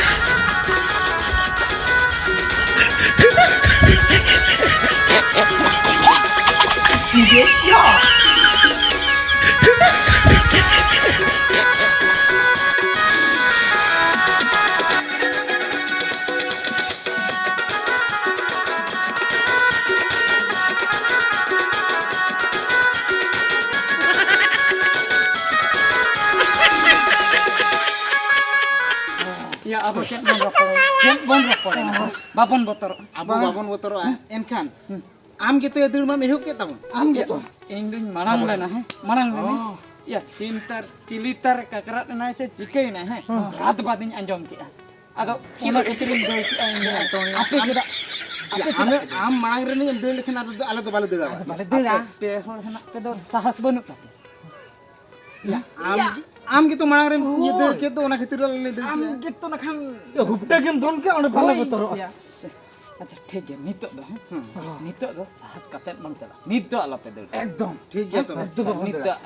ᱭᱟ, ᱟᱵᱚ ᱪᱮᱫ ᱵᱚᱱ ᱨᱚᱯᱚᱲᱟ? ᱪᱮᱫ ᱵᱚᱱ ᱨᱚᱯᱚᱲᱟ? ᱵᱟᱵᱚᱱ ᱵᱚᱛᱚᱨᱚᱜᱼᱟ᱾ ᱟᱵᱚ ᱵᱟᱝ᱾ ᱵᱟᱵᱚᱱ ᱵᱚᱛᱚᱨᱚᱜᱼᱟ᱾ ᱦᱩᱸ᱾ ᱮᱱᱠᱷᱟᱱ ᱦᱩᱸ᱾ ᱟᱢ ᱜᱮᱛᱚ ᱭᱟ ᱫᱟᱹᱲ ᱢᱟᱢ ᱮᱦᱚᱵ ᱠᱮᱫ ᱛᱟᱵᱚᱱ᱾ ᱟᱢ ᱜᱮᱛᱚ᱾ ᱤᱧ ᱫᱩᱧ ᱢᱟᱲᱟᱝ ᱞᱮᱱᱟ, ᱦᱮᱸ? ᱢᱟᱲᱟᱝ ᱞᱮᱱᱟ᱾ ᱚ᱾ ᱭᱟ, ᱥᱤᱢ ᱛᱟᱨ, ᱪᱤᱞᱤ ᱛᱟᱨ ᱠᱟᱠᱨᱟᱫ ᱮᱱᱟᱭ ᱥᱮ ᱪᱤᱠᱟᱹᱭᱮᱱᱟᱭ, ᱦᱮᱸ? ᱦᱮᱸ᱾ ᱨᱟᱛ ᱵᱟᱫᱤᱧ ᱟᱸᱡᱚᱢ ᱠᱮᱜᱼᱟ᱾ ᱟᱫᱚ ᱚᱱᱟ ᱠᱷᱟᱹᱛᱤᱨᱤᱧ ᱫᱟᱹᱲ ᱠᱮᱜᱼᱟ ᱤᱧ ᱫᱚ᱾ ᱟᱯᱮ ᱪᱮᱫᱟᱜ, ᱟᱯᱮ ᱪᱮᱫᱟᱜ ᱟᱢ, ᱯᱮ ᱫᱟᱹᱲᱟ? ᱟᱢ ᱢᱟᱲᱟᱝ ᱨᱮ ᱱᱤᱡ ᱮᱢ ᱫᱟᱹᱲ ᱞᱮᱠᱷᱟᱱ ᱟᱫᱚ ᱟᱞᱮ ᱫᱚ ᱵᱟᱞᱮ ᱫᱟᱹᱲᱟ᱾ ᱟᱞᱮ ᱫᱚ ᱵᱟᱞᱮ ᱫᱟᱹᱲᱟ᱾ ᱟᱯᱮ ᱯᱮ ᱦᱚᱲ ᱦᱮᱱᱟᱜ ᱯᱮ ᱫᱚ ᱥᱟᱦᱟᱥ ᱵᱟᱹᱱᱩᱜ ᱛᱟᱯᱮ᱾ ᱭᱟ, ᱟᱢ ᱭᱟ᱾ ᱜᱮ, ᱟᱢ ᱜᱮᱛᱚ ᱢᱟᱲᱟᱝ ᱨᱮᱢ ᱤᱭᱟᱹ ᱫᱟᱹᱲ ᱦᱳᱭ᱾ ᱠᱮᱫ ᱫᱚ, ᱚᱱᱟ ᱠᱷᱟᱹᱛᱤᱨ ᱟᱞᱮ ᱞᱮ ᱫᱟᱹᱲ ᱟᱢ ᱠᱮᱫᱟ᱾ ᱜᱮᱛᱚ ᱱᱟᱠᱷᱟᱱ ᱭᱟ, ᱦᱩᱯᱴᱟᱹ ᱜᱮᱢ ᱫᱚᱱ ᱠᱮᱫ, ᱚᱸᱰᱮ ᱵᱟᱞᱮ ᱦᱳᱭ᱾ ᱵᱚᱛᱚᱨᱚᱜᱼᱟ᱾ ᱭᱟ, ᱥᱮ᱾ ᱟᱪᱪᱷᱟ, ᱴᱷᱤᱠ ᱜᱮᱭᱟ, ᱱᱤᱛᱚᱜ ᱫᱚ, ᱦᱮᱸ? ᱦᱩᱸ᱾ ᱱᱤᱛᱚᱜ ᱫᱚ ᱥᱟᱦᱟᱥ ᱠᱟᱛᱮᱫ ᱵᱚᱱ ᱪᱟᱞᱟᱜᱼᱟ᱾ ᱱᱤᱛ ᱫᱚ ᱟᱞᱚᱯᱮ ᱫᱟᱹᱲᱟ᱾ ᱮᱠᱫᱚᱢ᱾ ᱴᱷᱤᱠ ᱜᱮᱭᱟ ᱛᱚᱵᱮ᱾ ᱮᱠᱫᱚᱢ ᱵᱟᱵᱚᱱ ᱱᱤᱛ ᱫᱚ ᱫᱟᱹᱲᱟ᱾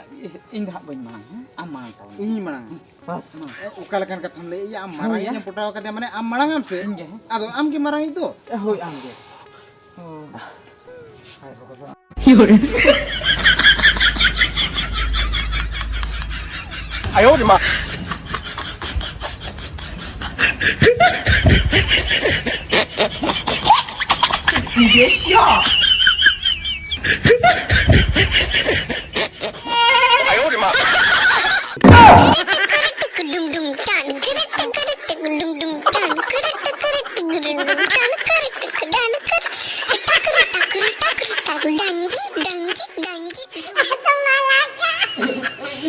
ᱤᱧ ᱫᱚ ᱦᱟᱸᱜ ᱵᱟᱹᱧ ᱢᱟᱲᱟᱝᱟ, ᱦᱮᱸ? ᱟᱢ ᱢᱟᱲᱟᱝ ᱛᱟᱵᱚᱱ ᱢᱮ᱾ ᱤᱧ ᱢᱟᱲᱟᱝᱟ᱾ ᱦᱮᱸ᱾ ᱵᱟᱥ᱾ ᱮ, ᱚᱠᱟ ᱞᱮᱠᱟᱱ ᱠᱟᱛᱷᱟᱢ ᱞᱟᱹᱭᱮᱫ ᱭᱟ? ᱟᱢ ᱢᱟᱨᱟᱝ ᱦᱳᱭ᱾ ᱤᱡ ᱮᱢ ᱯᱚᱴᱟᱣ ᱠᱟᱫᱮᱭᱟ, ᱢᱟᱱᱮ ᱟᱢ ᱢᱟᱲᱟᱝ ᱟᱢ ᱥᱮ? ᱤᱧ ᱜᱮ, ᱦᱮᱸ᱾ ᱟᱫᱚ ᱟᱢ ᱜᱮ ᱢᱟᱨᱟᱝ ᱤᱡ ᱫᱚ᱾ ᱮ, ᱦᱳᱭ, ᱟᱢ ᱜᱮ᱾ ᱦᱳᱭ᱾ ᱟᱭᱳ ᱨᱮ ᱢᱟ᱾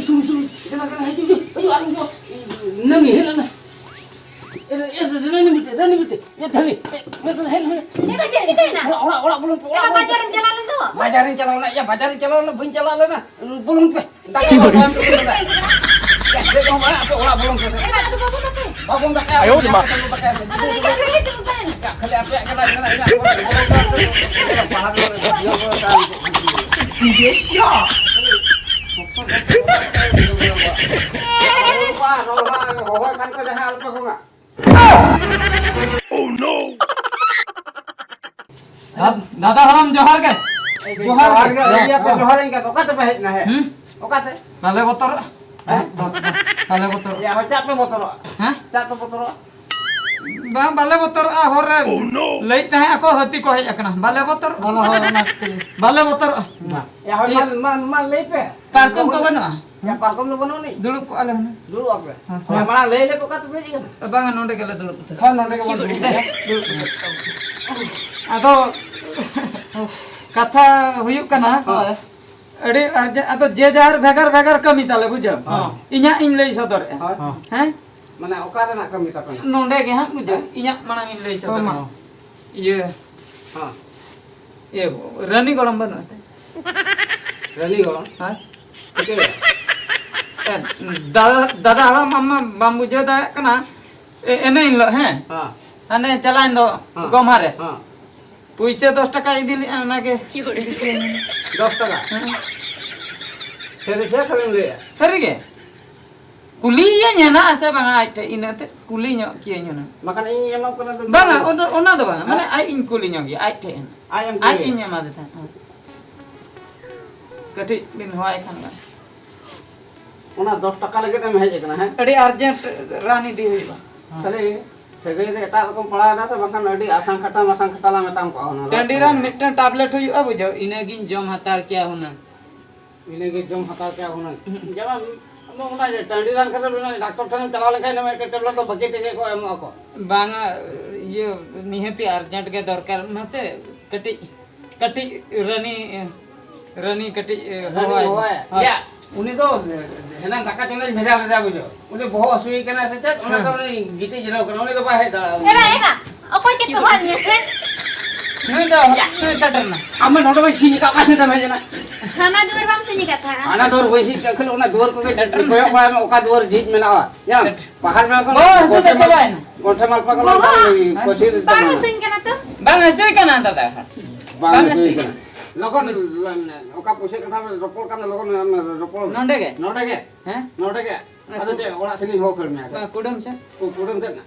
ᱥᱩᱱ, ᱥᱩᱱ, ᱫᱮᱞᱟ, ᱫᱮᱞᱟ, ᱦᱤᱡᱩᱜ, ᱦᱤᱡᱩᱜ, ᱦᱤᱡᱩᱜ, ᱟᱞᱚᱢ ᱥᱚ-, ᱱᱟᱹᱢᱤ, ᱦᱮᱡ ᱞᱮᱱᱟ᱾ ᱮ, ᱨᱟᱹᱱᱤ ᱵᱤᱴᱤ, ᱨᱟᱹᱱᱤ ᱵᱤᱴᱤ, ᱮ, ᱫᱷᱟᱹᱱᱤ, ᱮ, ᱢᱮ, ᱢᱮ, ᱦᱮᱡ, ᱦᱮᱡ᱾ ᱮ, ᱵᱟᱡᱟᱨ ᱪᱤᱠᱟᱹᱭᱮᱱᱟ? ᱚᱲᱟᱜ, ᱚᱲᱟᱜ, ᱚᱲᱟᱜ ᱵᱚᱞᱚᱱ ᱯᱮ, ᱚᱲᱟᱜ ᱮ, ᱵᱚᱞᱚᱱ ᱯᱮ᱾ ᱵᱟᱡᱟᱨᱮᱢ ᱪᱟᱞᱟᱣ ᱞᱮᱱᱟ? ᱭᱟ, ᱵᱟᱡᱟᱨᱤᱧ ᱪᱟᱞᱟᱣ ᱞᱮᱱᱟ, ᱵᱟᱹᱧ ᱪᱟᱞᱟᱣ ᱞᱮᱱᱟ᱾ ᱵᱚᱞᱚᱱ ᱯᱮ᱾ ᱫᱟᱠᱟ ᱠᱚ ᱵᱟᱢ ᱪᱚᱸᱫᱟ ᱞᱮᱫᱟ᱾ ᱭᱟ, ᱪᱮᱫ ᱦᱚᱸ ᱵᱟᱝ, ᱟᱯᱮ ᱚᱲᱟᱜ ᱵᱚᱞᱚᱱ ᱯᱮ᱾ ᱮ, ᱵᱟᱵᱟ, ᱫᱚ ᱵᱟᱵᱚᱱ ᱫᱟᱠᱟᱭᱟ᱾ ᱟᱭᱳ ᱨᱮ ᱢᱟ᱾ ᱫᱟᱠᱟ ᱠᱚ ᱫᱟᱠᱟᱭᱟ᱾ ᱟᱫᱚ ᱱᱤᱛᱚᱜ ᱨᱮᱜᱮ ᱛᱚ ᱩᱵ ᱮᱱ᱾ ᱭᱟ, ᱠᱷᱟᱹᱞᱤ ᱟᱯᱮᱭᱟᱜ ᱜᱮ ᱞᱟᱡ ᱢᱮᱱᱟᱜᱼᱟ, ᱤᱧᱟᱹᱜ ᱠᱚ ᱵᱚᱞᱚᱱ ᱯᱮ᱾ ᱯᱟᱦᱟᱲ ᱨᱮ ᱤᱭᱟᱹ ᱠᱚ ᱛᱟᱦᱮᱸ ᱠᱚᱜ᱾ ᱨᱚᱲ ᱢᱟ, ᱨᱚᱲ ᱢᱟ, ᱦᱚᱦᱚᱭ ᱠᱷᱟᱱ ᱠᱚ ᱡᱟᱦᱟᱸ ᱟᱞᱚᱯᱮ ᱜᱚᱝᱟ᱾ ᱫᱟ-, ᱫᱟᱫᱟ ᱦᱟᱲᱟᱢ ᱡᱚᱦᱟᱨ ᱜᱮ᱾ ᱡᱚᱦᱟᱨ ᱜᱮ᱾ ᱡᱚᱦᱟᱨ ᱜᱮ᱾ ᱤᱭᱟᱹ ᱯᱮ ᱡᱚᱦᱟᱨ ᱤᱧ ᱠᱟᱱ, ᱚᱠᱟ ᱛᱮᱯᱮ ᱦᱮᱡ ᱮᱱᱟ, ᱦᱮᱡ? ᱦᱩᱸ? ᱚᱠᱟ ᱛᱮ? ᱵᱟᱞᱮ ᱵᱚᱛᱚᱨᱚᱜᱼᱟ᱾ ᱦᱮᱸ? ᱵᱟᱞᱮ ᱵᱚᱛᱚᱨᱚᱜᱼᱟ᱾ ᱭᱟ, ᱦᱳᱭ, ᱪᱟᱜ ᱯᱮ ᱵᱚᱛᱚᱨᱚᱜᱼᱟ᱾ ᱦᱮᱸ? ᱪᱟᱜ ᱯᱮ ᱵᱚᱛᱚᱨᱚᱜᱼᱟ᱾ ᱵᱟᱝ, ᱵᱟᱞᱮ ᱵᱚᱛᱚᱨᱚᱜᱼᱟ, ᱦᱚᱨ ᱨᱮ ᱞᱟᱹᱭᱮᱫ ᱛᱟᱦᱮᱸ ᱟᱠᱚ ᱦᱟᱹᱛᱤ ᱠᱚ ᱦᱮᱡ ᱟᱠᱟᱱᱟ᱾ ᱵᱟᱞᱮ ᱵᱚᱛᱚᱨᱚᱜᱼᱟ᱾ ᱵᱟᱞᱮ ᱵᱚᱛᱚᱨᱚᱜᱼᱟ᱾ ᱵᱟᱝ᱾ ᱭᱟ, ᱦᱳᱭ, ᱤᱭᱟᱹ ᱢᱟ, ᱢᱟ, ᱢᱟ, ᱞᱟᱹᱭ ᱯᱮ᱾ ᱯᱟᱨᱠᱚᱢ ᱠᱚ ᱵᱟᱹᱱᱩᱜᱼᱟ? ᱭᱟ, ᱯᱟᱨᱠᱚᱢ ᱫᱚ ᱵᱟᱹᱱᱩᱜ ᱟᱹᱱᱤᱡ? ᱫᱩᱲᱩᱵ ᱠᱚᱜᱼᱟ ᱞᱮ ᱦᱩᱱᱟᱹᱝ᱾ ᱫᱩᱲᱩᱵ ᱟᱯᱮ᱾ ᱦᱮᱸ᱾ ᱭᱟ, ᱢᱟᱲᱟᱝ ᱞᱟᱹᱭ ᱞᱮ ᱯᱮ, ᱚᱠᱟ ᱛᱮᱯᱮ ᱦᱮᱡ ᱟᱠᱟᱱᱟ? ᱵᱟᱝᱟ, ᱱᱚᱰᱮ ᱜᱮᱞᱮ ᱫᱩᱲᱩᱵ ᱩᱛᱟᱹᱨᱚᱜᱼᱟ᱾ ᱦᱮᱸ, ᱱᱚᱰᱮ ᱜᱮᱵᱚᱱ ᱫᱩᱲᱩᱵ ᱩᱛᱟᱹᱨᱚᱜᱼᱟ᱾ ᱟᱫᱚ ᱠᱟᱛᱷᱟ ᱦᱩᱭᱩᱜ ᱠᱟᱱᱟ, ᱦᱳᱭ᱾ ᱟᱹᱰᱤ ᱟᱨᱡᱮ-, ᱟᱫᱚ ᱡᱮ ᱡᱟᱦᱟᱨ ᱵᱷᱮᱜᱟᱨ ᱵᱷᱮᱜᱟᱨ ᱠᱟᱹᱢᱤ ᱛᱟᱞᱮ, ᱵᱩᱡᱷᱟᱹᱣ? ᱦᱳᱭ᱾ ᱤᱧᱟᱹᱜ ᱤᱧ ᱞᱟᱹᱭ ᱥᱚᱫᱚᱨᱮᱜᱼᱟ᱾ ᱦᱳᱭ᱾ ᱦᱮᱸ? ᱢᱟᱱᱮ ᱚᱠᱟ ᱨᱮᱱᱟᱜ ᱠᱟᱹᱢᱤ ᱛᱟᱯᱮ ᱱᱟᱜ? ᱱᱚᱰᱮ ᱜᱮ ᱦᱟᱸᱜ, ᱵᱩᱡᱷᱟᱹᱣ? ᱦᱳᱭ, ᱢᱟ᱾ ᱤᱧᱟᱹᱜ ᱢᱟᱲᱟᱝ ᱤᱧ ᱞᱟᱹᱭ ᱦᱳᱭ, ᱥᱚᱫᱚᱨᱟ᱾ ᱢᱟ᱾ ᱤᱭᱟᱹ, ᱦᱮᱸ᱾ ᱤᱭᱟᱹ, ᱨᱟᱹᱱᱤ ᱜᱚᱲᱚᱢ ᱵᱟᱹᱱᱩᱜᱼᱟ ᱛᱮ? ᱨᱟᱹᱱᱤ ᱜᱚᱲᱚᱢ? ᱦᱮᱸ? ᱪᱤᱠᱟᱹᱭᱟ? ᱮ, ᱫᱟᱫᱟ, ᱫᱟᱫᱟ ᱦᱟᱲᱟᱢ, ᱟᱢ ᱢᱟ ᱵᱟᱢ ᱵᱩᱡᱷᱟᱹᱣ ᱫᱟᱲᱮᱭᱟᱜ ᱠᱟᱱᱟ᱾ ᱮ, ᱮᱱᱮ ᱦᱤᱞᱳᱜ, ᱦᱮᱸ? ᱦᱮᱸ᱾ ᱦᱟᱱᱮ ᱪᱟᱞᱟᱣᱮᱱ ᱫᱚ ᱦᱮᱸ᱾ ᱜᱚᱢᱦᱟ ᱨᱮ᱾ ᱦᱮᱸ᱾ ᱯᱩᱭᱥᱟᱹ ᱫᱚᱥ ᱴᱟᱠᱟ ᱤᱫᱤ ᱞᱮᱜᱼᱟ, ᱚᱱᱟᱜᱮ᱾ ᱫᱚᱥ ᱴᱟᱠᱟ? ᱦᱮᱸ᱾ ᱥᱟᱹᱨᱤ ᱥᱮ ᱠᱷᱟᱹᱞᱤᱢ ᱞᱟᱹᱭᱮᱜᱼᱟ? ᱥᱟᱹᱨᱤ ᱜᱮ᱾ ᱠᱩᱞᱤᱭᱮᱭᱟᱹᱧ ᱦᱮᱱᱟᱜ ᱟᱥᱮ ᱵᱟᱝᱟ ᱟᱡ ᱴᱷᱮᱡ, ᱤᱱᱟᱹᱛᱮ ᱠᱩᱞᱤ ᱧᱚᱜ ᱠᱤᱭᱟᱹᱧ ᱦᱩᱱᱟᱹᱝ᱾ ᱵᱟᱠᱷᱟᱱ ᱤᱧ ᱮᱢᱟᱢ ᱠᱟᱱᱟ ᱛᱚ᱾ ᱵᱟᱝᱟ, ᱚᱱᱟ, ᱚᱱᱟ ᱫᱚ ᱵᱟᱝᱟ, ᱦᱮᱸ? ᱢᱟᱱᱮ ᱟᱡ ᱤᱧ ᱠᱩᱞᱤ ᱧᱚᱜ ᱜᱮᱭᱟ, ᱟᱡ ᱴᱷᱮᱡ ᱦᱮᱱᱟᱜ᱾ ᱟᱡ ᱮᱢ ᱟᱡ ᱠᱩᱞᱤᱭᱟ? ᱤᱧ ᱮᱢᱟᱫᱮ ᱛᱟᱦᱮᱸᱫ, ᱦᱮᱸ᱾ ᱠᱟᱹᱴᱤᱡ ᱵᱤᱱ ᱦᱚᱦᱚᱣᱟᱭ ᱠᱷᱟᱱ ᱜᱟᱱ᱾ ᱚᱱᱟ ᱫᱚᱥ ᱴᱟᱠᱟ ᱞᱟᱹᱜᱤᱫ ᱮᱢ ᱦᱮᱡ ᱟᱠᱟᱱᱟ, ᱦᱮᱸ? ᱟᱹᱰᱤ urgent ᱨᱟᱱ ᱤᱫᱤ ᱦᱩᱭᱩᱜᱼᱟ᱾ ᱠᱷᱟᱹᱞᱤ ᱥᱟᱹᱜᱟᱹᱭ ᱨᱮ ᱮᱴᱟᱜ ᱨᱚᱠᱚᱢ ᱯᱟᱲᱟᱣ ᱮᱱᱟ ᱥᱮ ᱵᱟᱝᱠᱷᱟᱱ ᱟᱹᱰᱤ ᱟᱥᱟᱱ ᱠᱟᱛᱷᱟ ᱢᱟᱥᱟᱱ ᱠᱟᱛᱷᱟ ᱞᱟᱝ ᱢᱮᱛᱟᱢ ᱠᱚᱜᱼᱟ ᱦᱩᱱᱟᱹᱝ᱾ ᱴᱟᱺᱰᱤ ᱨᱟᱱ ᱢᱤᱫᱴᱟᱝ tablet ᱦᱩᱭᱩᱜᱼᱟ, ᱵᱩᱡᱷᱟᱹᱣ, ᱤᱱᱟᱹᱜᱤᱧ ᱡᱚᱢ ᱦᱟᱛᱟᱲ ᱠᱮᱭᱟ ᱦᱩᱱᱟᱹᱝ᱾ ᱤᱱᱟᱹᱜᱮ ᱡᱚᱢ ᱦᱟᱛᱟᱲ ᱠᱮᱭᱟ ᱦᱩᱱᱟᱹᱝ᱾ ᱡᱮᱢᱚᱱ ᱟᱢ ᱚᱱᱟ ᱴᱟᱺᱰᱤ ᱨᱟᱱ ᱠᱷᱟᱹᱛᱤᱨ ᱚᱱᱟ ᱰᱟᱠᱛᱚᱨ ᱴᱷᱮᱱ ᱮᱢ ᱪᱟᱞᱟᱣ ᱞᱮᱱᱠᱷᱟᱱ ᱤᱱᱟᱹ ᱢᱤᱫᱴᱮᱱ tablet ᱫᱚ ᱵᱟᱹᱠᱤ ᱛᱮᱜᱮ ᱠᱚ ᱮᱢᱚᱜ ᱟᱠᱚ᱾ ᱵᱟᱝᱟ, ᱤᱭᱟᱹ, ᱱᱤᱦᱟᱹᱛᱤ urgent ᱜᱮ ᱫᱚᱨᱠᱟᱨ᱾ ᱢᱟᱥᱮ ᱠᱟᱹᱴᱤᱡ, ᱠᱟᱹᱴᱤᱡ ᱨᱟᱹᱱᱤ, ᱨᱟᱹᱱᱤ ᱠᱟᱹᱴᱤᱡ, ᱮ, ᱨᱟᱹᱱᱤ ᱦᱚᱦᱚᱣᱟᱭ ᱢᱮ᱾ ᱦᱚᱦᱚᱣᱟᱭ᱾ ᱦᱳᱭ᱾ ᱭᱟ, ᱩᱱᱤ ᱫᱚ, ᱮ, ᱮ, ᱮᱱᱟᱝ ᱫᱟᱠᱟ ᱪᱚᱸᱫᱟᱧ ᱵᱷᱮᱡᱟ ᱞᱮᱫᱟ ᱵᱩᱡᱷᱟᱹᱣ᱾ ᱩᱱᱤ ᱵᱚᱦᱚᱜ ᱦᱟᱹᱥᱩᱭᱮ ᱠᱟᱱᱟ ᱥᱮ ᱪᱮᱫ? ᱚᱱᱟ ᱦᱮᱸ᱾ ᱠᱟᱨᱚᱱᱮ ᱜᱤᱛᱤᱡ ᱡᱤᱨᱟᱹᱣ ᱠᱟᱱᱟ᱾ ᱩᱱᱤ ᱫᱚ ᱵᱟᱭ ᱦᱮᱡ ᱫᱟᱲᱮᱭᱟᱜᱼᱟ᱾ ᱮᱨᱟ, ᱮᱨᱟ, ᱚᱠᱚᱭ ᱪᱮᱫ ᱠᱚ ᱦᱚᱦᱚᱣᱟᱫ ᱢᱮᱭᱟ ᱥᱮ? ᱱᱩᱭ ᱫᱚ ᱦᱚᱞᱟ ᱱᱩᱭ ᱥᱮᱴᱮᱨ ᱮᱱᱟ᱾ ᱟᱢ ᱢᱟ ᱱᱚᱰᱮ ᱵᱟᱹᱧ ᱥᱤᱧ ᱟᱠᱟᱫ, ᱚᱠᱟ ᱥᱮᱫ ᱮᱢ ᱦᱮᱡ ᱮᱱᱟ? ᱦᱟᱱᱟ ᱫᱩᱣᱟᱹᱨ ᱵᱟᱢ ᱥᱤᱧ ᱟᱠᱟᱫ ᱛᱟᱦᱮᱸᱫ? ᱦᱟᱱᱟ ᱫᱩᱣᱟᱹᱨ ᱵᱟᱹᱧ ᱥᱤᱧ ᱟᱠᱟᱫ, ᱠᱷᱟᱹᱞᱤ ᱚᱱᱟ ᱫᱩᱣᱟᱹᱨ ᱠᱚᱜᱮ ᱥᱮᱴᱮᱨ ᱮᱱᱟ᱾ ᱠᱚᱭᱚᱜ ᱵᱟᱲᱟᱭ ᱢᱮ, ᱚᱠᱟ ᱫᱩᱣᱟᱹᱨ ᱡᱷᱤᱡ ᱢᱮᱱᱟᱜᱼᱟ᱾ ᱧᱟᱢ? ᱥᱮᱴᱮᱨ᱾ ᱯᱟᱦᱟᱲ ᱢᱮ ᱠᱷᱚᱱ ᱵᱚᱦᱚᱜ ᱦᱟᱹᱥᱩ ᱫᱚ ᱜᱚᱱᱴᱷᱮ ᱪᱟᱵᱟᱭᱮᱱᱟ᱾ ᱜᱚᱱᱴᱷᱮ ᱢᱟᱞᱯᱟ ᱠᱚ ᱵᱚᱦᱚᱜ ᱵᱟᱝ ᱦᱟᱹᱥᱩᱧ ᱠᱟᱱᱟ ᱛᱚ? ᱵᱟᱝ ᱦᱟᱹᱥᱩᱭᱮ ᱠᱟᱱᱟ ᱫᱟᱫᱟ᱾ ᱵᱟᱝ ᱵᱟᱝ ᱦᱟᱹᱥᱩᱭᱮ ᱦᱟᱹᱥᱩᱭᱮ ᱠᱟᱱᱟ᱾ ᱠᱟᱱᱟ᱾ ᱞᱚᱜᱚᱱ, ᱞᱚ-, ᱚᱠᱟ ᱯᱩᱭᱥᱟᱹ ᱠᱟᱛᱷᱟ ᱨᱚᱯᱚᱲ ᱠᱟᱱᱟ, ᱞᱚᱜᱚᱱ ᱨᱚᱯᱚᱲ ᱢᱮ᱾ ᱱᱚᱰᱮ ᱜᱮ? ᱱᱚᱰᱮ ᱜᱮ? ᱦᱮᱸ? ᱱᱚᱰᱮ ᱜᱮ? ᱚᱱᱟ ᱟᱫᱚ ᱠᱩ-, ᱪᱮᱫ, ᱚᱲᱟᱜ ᱥᱮᱱᱤᱧ ᱦᱚᱦᱚ ᱠᱷᱟᱹᱲ ᱢᱮᱭᱟ ᱥᱮ? ᱚᱱᱟ ᱠᱩᱰᱟᱹᱢ ᱥᱮ? ᱠᱩ-, ᱠᱩᱰᱟᱹᱢ ᱥᱮᱫ ᱱᱟ?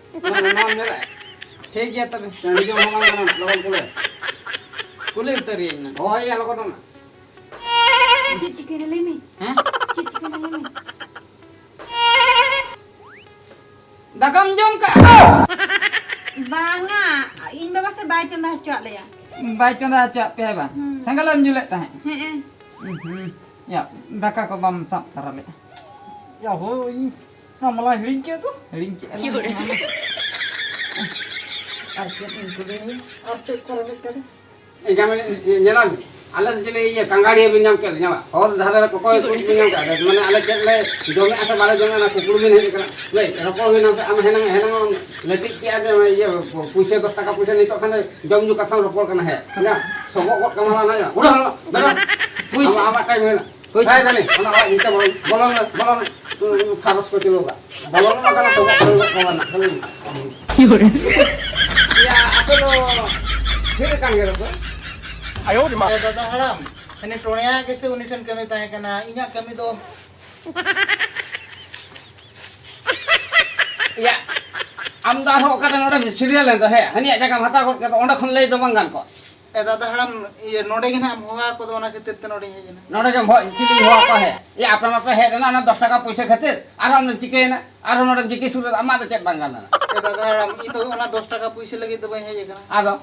ᱴᱷᱤᱠ ᱜᱮᱭᱟ ᱛᱚᱵᱮ᱾ ᱴᱟᱺᱰᱤ ᱡᱚᱝ ᱦᱚᱸ ᱵᱟᱝ ᱠᱟᱱᱟ, ᱞᱚᱜᱚᱱ ᱠᱩᱞᱮ᱾ ᱠᱩᱞᱤ ᱩᱛᱟᱹᱨᱤᱭᱟᱹᱧ ᱱᱚᱰᱮ᱾ ᱦᱳᱭ ᱭᱟ, ᱞᱚᱜᱚᱱ ᱚᱱᱟ᱾ ᱪᱮᱫ ᱪᱤᱠᱟᱹᱭᱱᱟ ᱞᱟᱹᱭ ᱢᱮ? ᱦᱮᱸ? ᱪᱮᱫ ᱪᱤᱠᱟᱹᱭᱱᱟ ᱞᱟᱹᱭ ᱢᱮ? ᱫᱟᱠᱟᱢ ᱡᱚᱢ ᱠᱟᱜᱼᱟ? ᱵᱟᱝᱟ, ᱤᱧ ᱵᱟᱵᱟ ᱥᱮ ᱵᱟᱭ ᱪᱚᱸᱫᱟ ᱦᱚᱪᱚᱣᱟᱜ ᱞᱮᱭᱟ᱾ ᱵᱟᱭ ᱪᱚᱸᱫᱟ ᱦᱚᱪᱚᱣᱟᱜ ᱯᱮᱭᱟ ᱵᱟᱝ? ᱦᱩᱸ᱾ ᱥᱮᱸᱜᱮᱞ ᱮᱢ ᱡᱩᱞᱮᱫ ᱛᱟᱦᱮᱸᱫ? ᱦᱮᱸ᱾ ᱩᱸᱦᱩᱸ᱾ ᱭᱟ, ᱫᱟᱠᱟ ᱠᱚ ᱵᱟᱢ ᱥᱟᱵ ᱛᱟᱨᱟ ᱞᱮᱫᱼᱟ? ᱭᱟ ᱦᱳ, ᱤᱧ ᱢᱟ ᱢᱟᱞᱟ ᱦᱤᱲᱤᱧ ᱠᱮᱫ ᱫᱚ᱾ ᱦᱤᱲᱤᱧ ᱠᱮᱫ ᱫᱚ᱾ ᱟᱨ ᱪᱮᱫ ᱤᱧ ᱠᱩᱞᱤ ᱢᱮᱭᱟ? ᱟᱨ ᱪᱮᱫ ᱠᱚ ᱨᱮᱵᱮᱫ ᱠᱟᱱᱟ? ᱮ, ᱡᱟᱢᱮ, ᱧᱮᱞᱟᱢ, ᱟᱞᱮ ᱫᱚ ᱪᱮᱫ ᱞᱮ ᱤᱭᱟᱹ, ᱠᱟᱸᱜᱟᱲᱤᱭᱟᱹ ᱵᱤᱱ ᱧᱟᱢ ᱠᱮᱫ ᱞᱮ, ᱧᱟᱢᱟ᱾ ᱦᱚᱨ ᱫᱷᱟᱨᱮ ᱨᱮ ᱠᱚᱠᱚᱭ ᱠᱩᱡ ᱵᱤᱱ ᱧᱟᱢ ᱠᱮᱫ ᱞᱮ᱾ ᱢᱟᱱᱮ, ᱟᱞᱮ ᱪᱮᱫ ᱞᱮ ᱡᱚᱢᱮᱫᱼᱟ ᱥᱮ ᱵᱟᱞᱮ ᱡᱚᱢᱮᱫᱼᱟ, ᱚᱱᱟ ᱠᱩᱠᱞᱤ ᱵᱤᱱ ᱦᱮᱡ ᱟᱠᱟᱱᱟ᱾ ᱞᱟᱹᱭ, ᱨᱚᱯᱚᱲ ᱦᱩᱭᱱᱟ ᱥᱮ, ᱟᱢ ᱦᱮᱱᱟᱝ, ᱦᱮᱱᱟᱝ ᱮᱢ ᱞᱟᱹᱴᱤᱡ ᱠᱮᱫᱼᱟ ᱡᱮ, ᱤᱭᱟᱹ, ᱯᱩᱭᱥᱟᱹ, ᱫᱚᱥ ᱴᱟᱠᱟ ᱯᱩᱭᱥᱟᱹ, ᱱᱤᱛᱚᱜ ᱠᱷᱟᱱ ᱫᱚ ᱡᱚᱢ ᱧᱩ ᱠᱟᱛᱷᱟᱢ ᱨᱚᱯᱚᱲ ᱠᱟᱱᱟ, ᱦᱮᱸ᱾ ᱦᱮᱸ, ᱥᱚᱵᱚᱜ ᱜᱚᱫ ᱠᱟᱢᱟ ᱚᱱᱟ, ᱩᱰᱩᱠ, ᱩᱰᱩᱠ, ᱩᱰᱩᱠ᱾ ᱯᱩᱭᱥᱟᱹ᱾ ᱟᱢᱟᱜ, ᱟᱢᱟᱜ time ᱦᱩᱭᱱᱟ᱾ ᱦᱳᱭ᱾ ᱦᱮᱸ, ᱡᱟᱹᱱᱤᱡ, ᱚᱱᱟ ᱚᱲᱟᱜ ᱤᱧ ᱛᱮ ᱵᱚᱞᱚᱱ, ᱵᱚᱞᱚᱱ, ᱵᱚᱞᱚᱱ, ᱩᱸ, ᱯᱷᱟᱨᱚᱥ ᱠᱚ ᱪᱩᱞᱟᱹᱣ ᱠᱟᱜ᱾ ᱵᱚᱞᱚᱱ ᱢᱟ ᱠᱟᱱᱟ, ᱥᱚᱵᱚᱜ ᱠᱚ ᱠᱟᱱᱟ, ᱠᱷᱟᱹᱞᱤ᱾ ᱤᱭᱟ, ᱟᱯᱮ ᱫᱚ ᱰᱷᱮᱨ ᱟᱠᱟᱱ ᱜᱮᱭᱟ ᱯᱮ᱾ ᱟᱭᱳ ᱨᱮ ᱢᱟ᱾ ᱮ ᱫᱟᱫᱟ ᱦᱟᱲᱟᱢ, ᱦᱟᱹᱱᱤ ᱴᱚᱬᱮᱭᱟᱜ ᱜᱮᱥᱮ ᱩᱱᱤ ᱴᱷᱮᱱ ᱠᱟᱹᱢᱤ ᱛᱟᱦᱮᱸ ᱠᱟᱱᱟ, ᱤᱧᱟᱹᱜ ᱠᱟᱹᱢᱤ ᱫᱚ? ᱤᱭᱟ, ᱟᱢ ᱫᱚ ᱟᱨᱦᱚᱸ ᱚᱠᱟᱨᱮ ᱱᱚᱰᱮᱢ serial ᱮᱱ ᱫᱚ, ᱦᱮᱸ? ᱦᱟᱹᱱᱤᱭᱟᱜ ᱡᱟᱭᱜᱟᱢ ᱦᱟᱛᱟᱣ ᱜᱚᱫ ᱠᱮᱫ ᱫᱚ, ᱚᱸᱰᱮ ᱠᱷᱚᱱ ᱞᱟᱹᱭ ᱫᱚ ᱵᱟᱝ ᱜᱟᱱ ᱠᱚᱜᱼᱟ? ᱮ ᱫᱟᱫᱟ ᱦᱟᱲᱟᱢ, ᱤᱭᱟᱹ, ᱱᱚᱰᱮ ᱜᱮ ᱱᱟᱦᱟᱜ ᱮᱢ ᱦᱚᱦᱚ ᱟᱠᱚ ᱫᱚ, ᱚᱱᱟ ᱠᱷᱟᱹᱛᱤᱨ ᱛᱮ ᱱᱚᱰᱮᱧ ᱦᱮᱡ ᱮᱱᱟ᱾ ᱱᱚᱰᱮ ᱜᱮᱢ ᱦᱚᱦᱚ, ᱪᱤᱞᱤᱧ ᱦᱚᱦᱚ ᱟᱠᱚᱣᱟ? ᱦᱮᱸ, ᱮ, ᱟᱯᱮ ᱢᱟᱯᱮ ᱦᱮᱡ ᱮᱱᱟ ᱚᱱᱟ ᱫᱚᱥ ᱴᱟᱠᱟ ᱯᱩᱭᱥᱟᱹ ᱠᱷᱟᱹᱛᱤᱨ, ᱟᱨᱦᱚᱸ ᱟᱢᱫᱚᱢ ᱪᱤᱠᱟᱹᱭᱮᱱᱟ? ᱟᱨᱦᱚᱸ ᱱᱚᱰᱮᱢ ᱪᱤᱠᱟᱹ ᱥᱩᱨ ᱨᱮ, ᱟᱢᱟᱜ ᱫᱚ ᱪᱮᱫ ᱵᱟᱝ ᱜᱟᱱ ᱞᱮᱱᱟ? ᱮ ᱫᱟᱫᱟ ᱦᱟᱲᱟᱢ, ᱤᱧ ᱫᱚ ᱚᱱᱟ ᱫᱚᱥ ᱴᱟᱠᱟ ᱯᱩᱭᱥᱟᱹ ᱞᱟᱹᱜᱤᱫ ᱫᱚ ᱵᱟᱹᱧ ᱦᱮᱡ ᱟᱠᱟᱱᱟ᱾ ᱟᱫᱚ?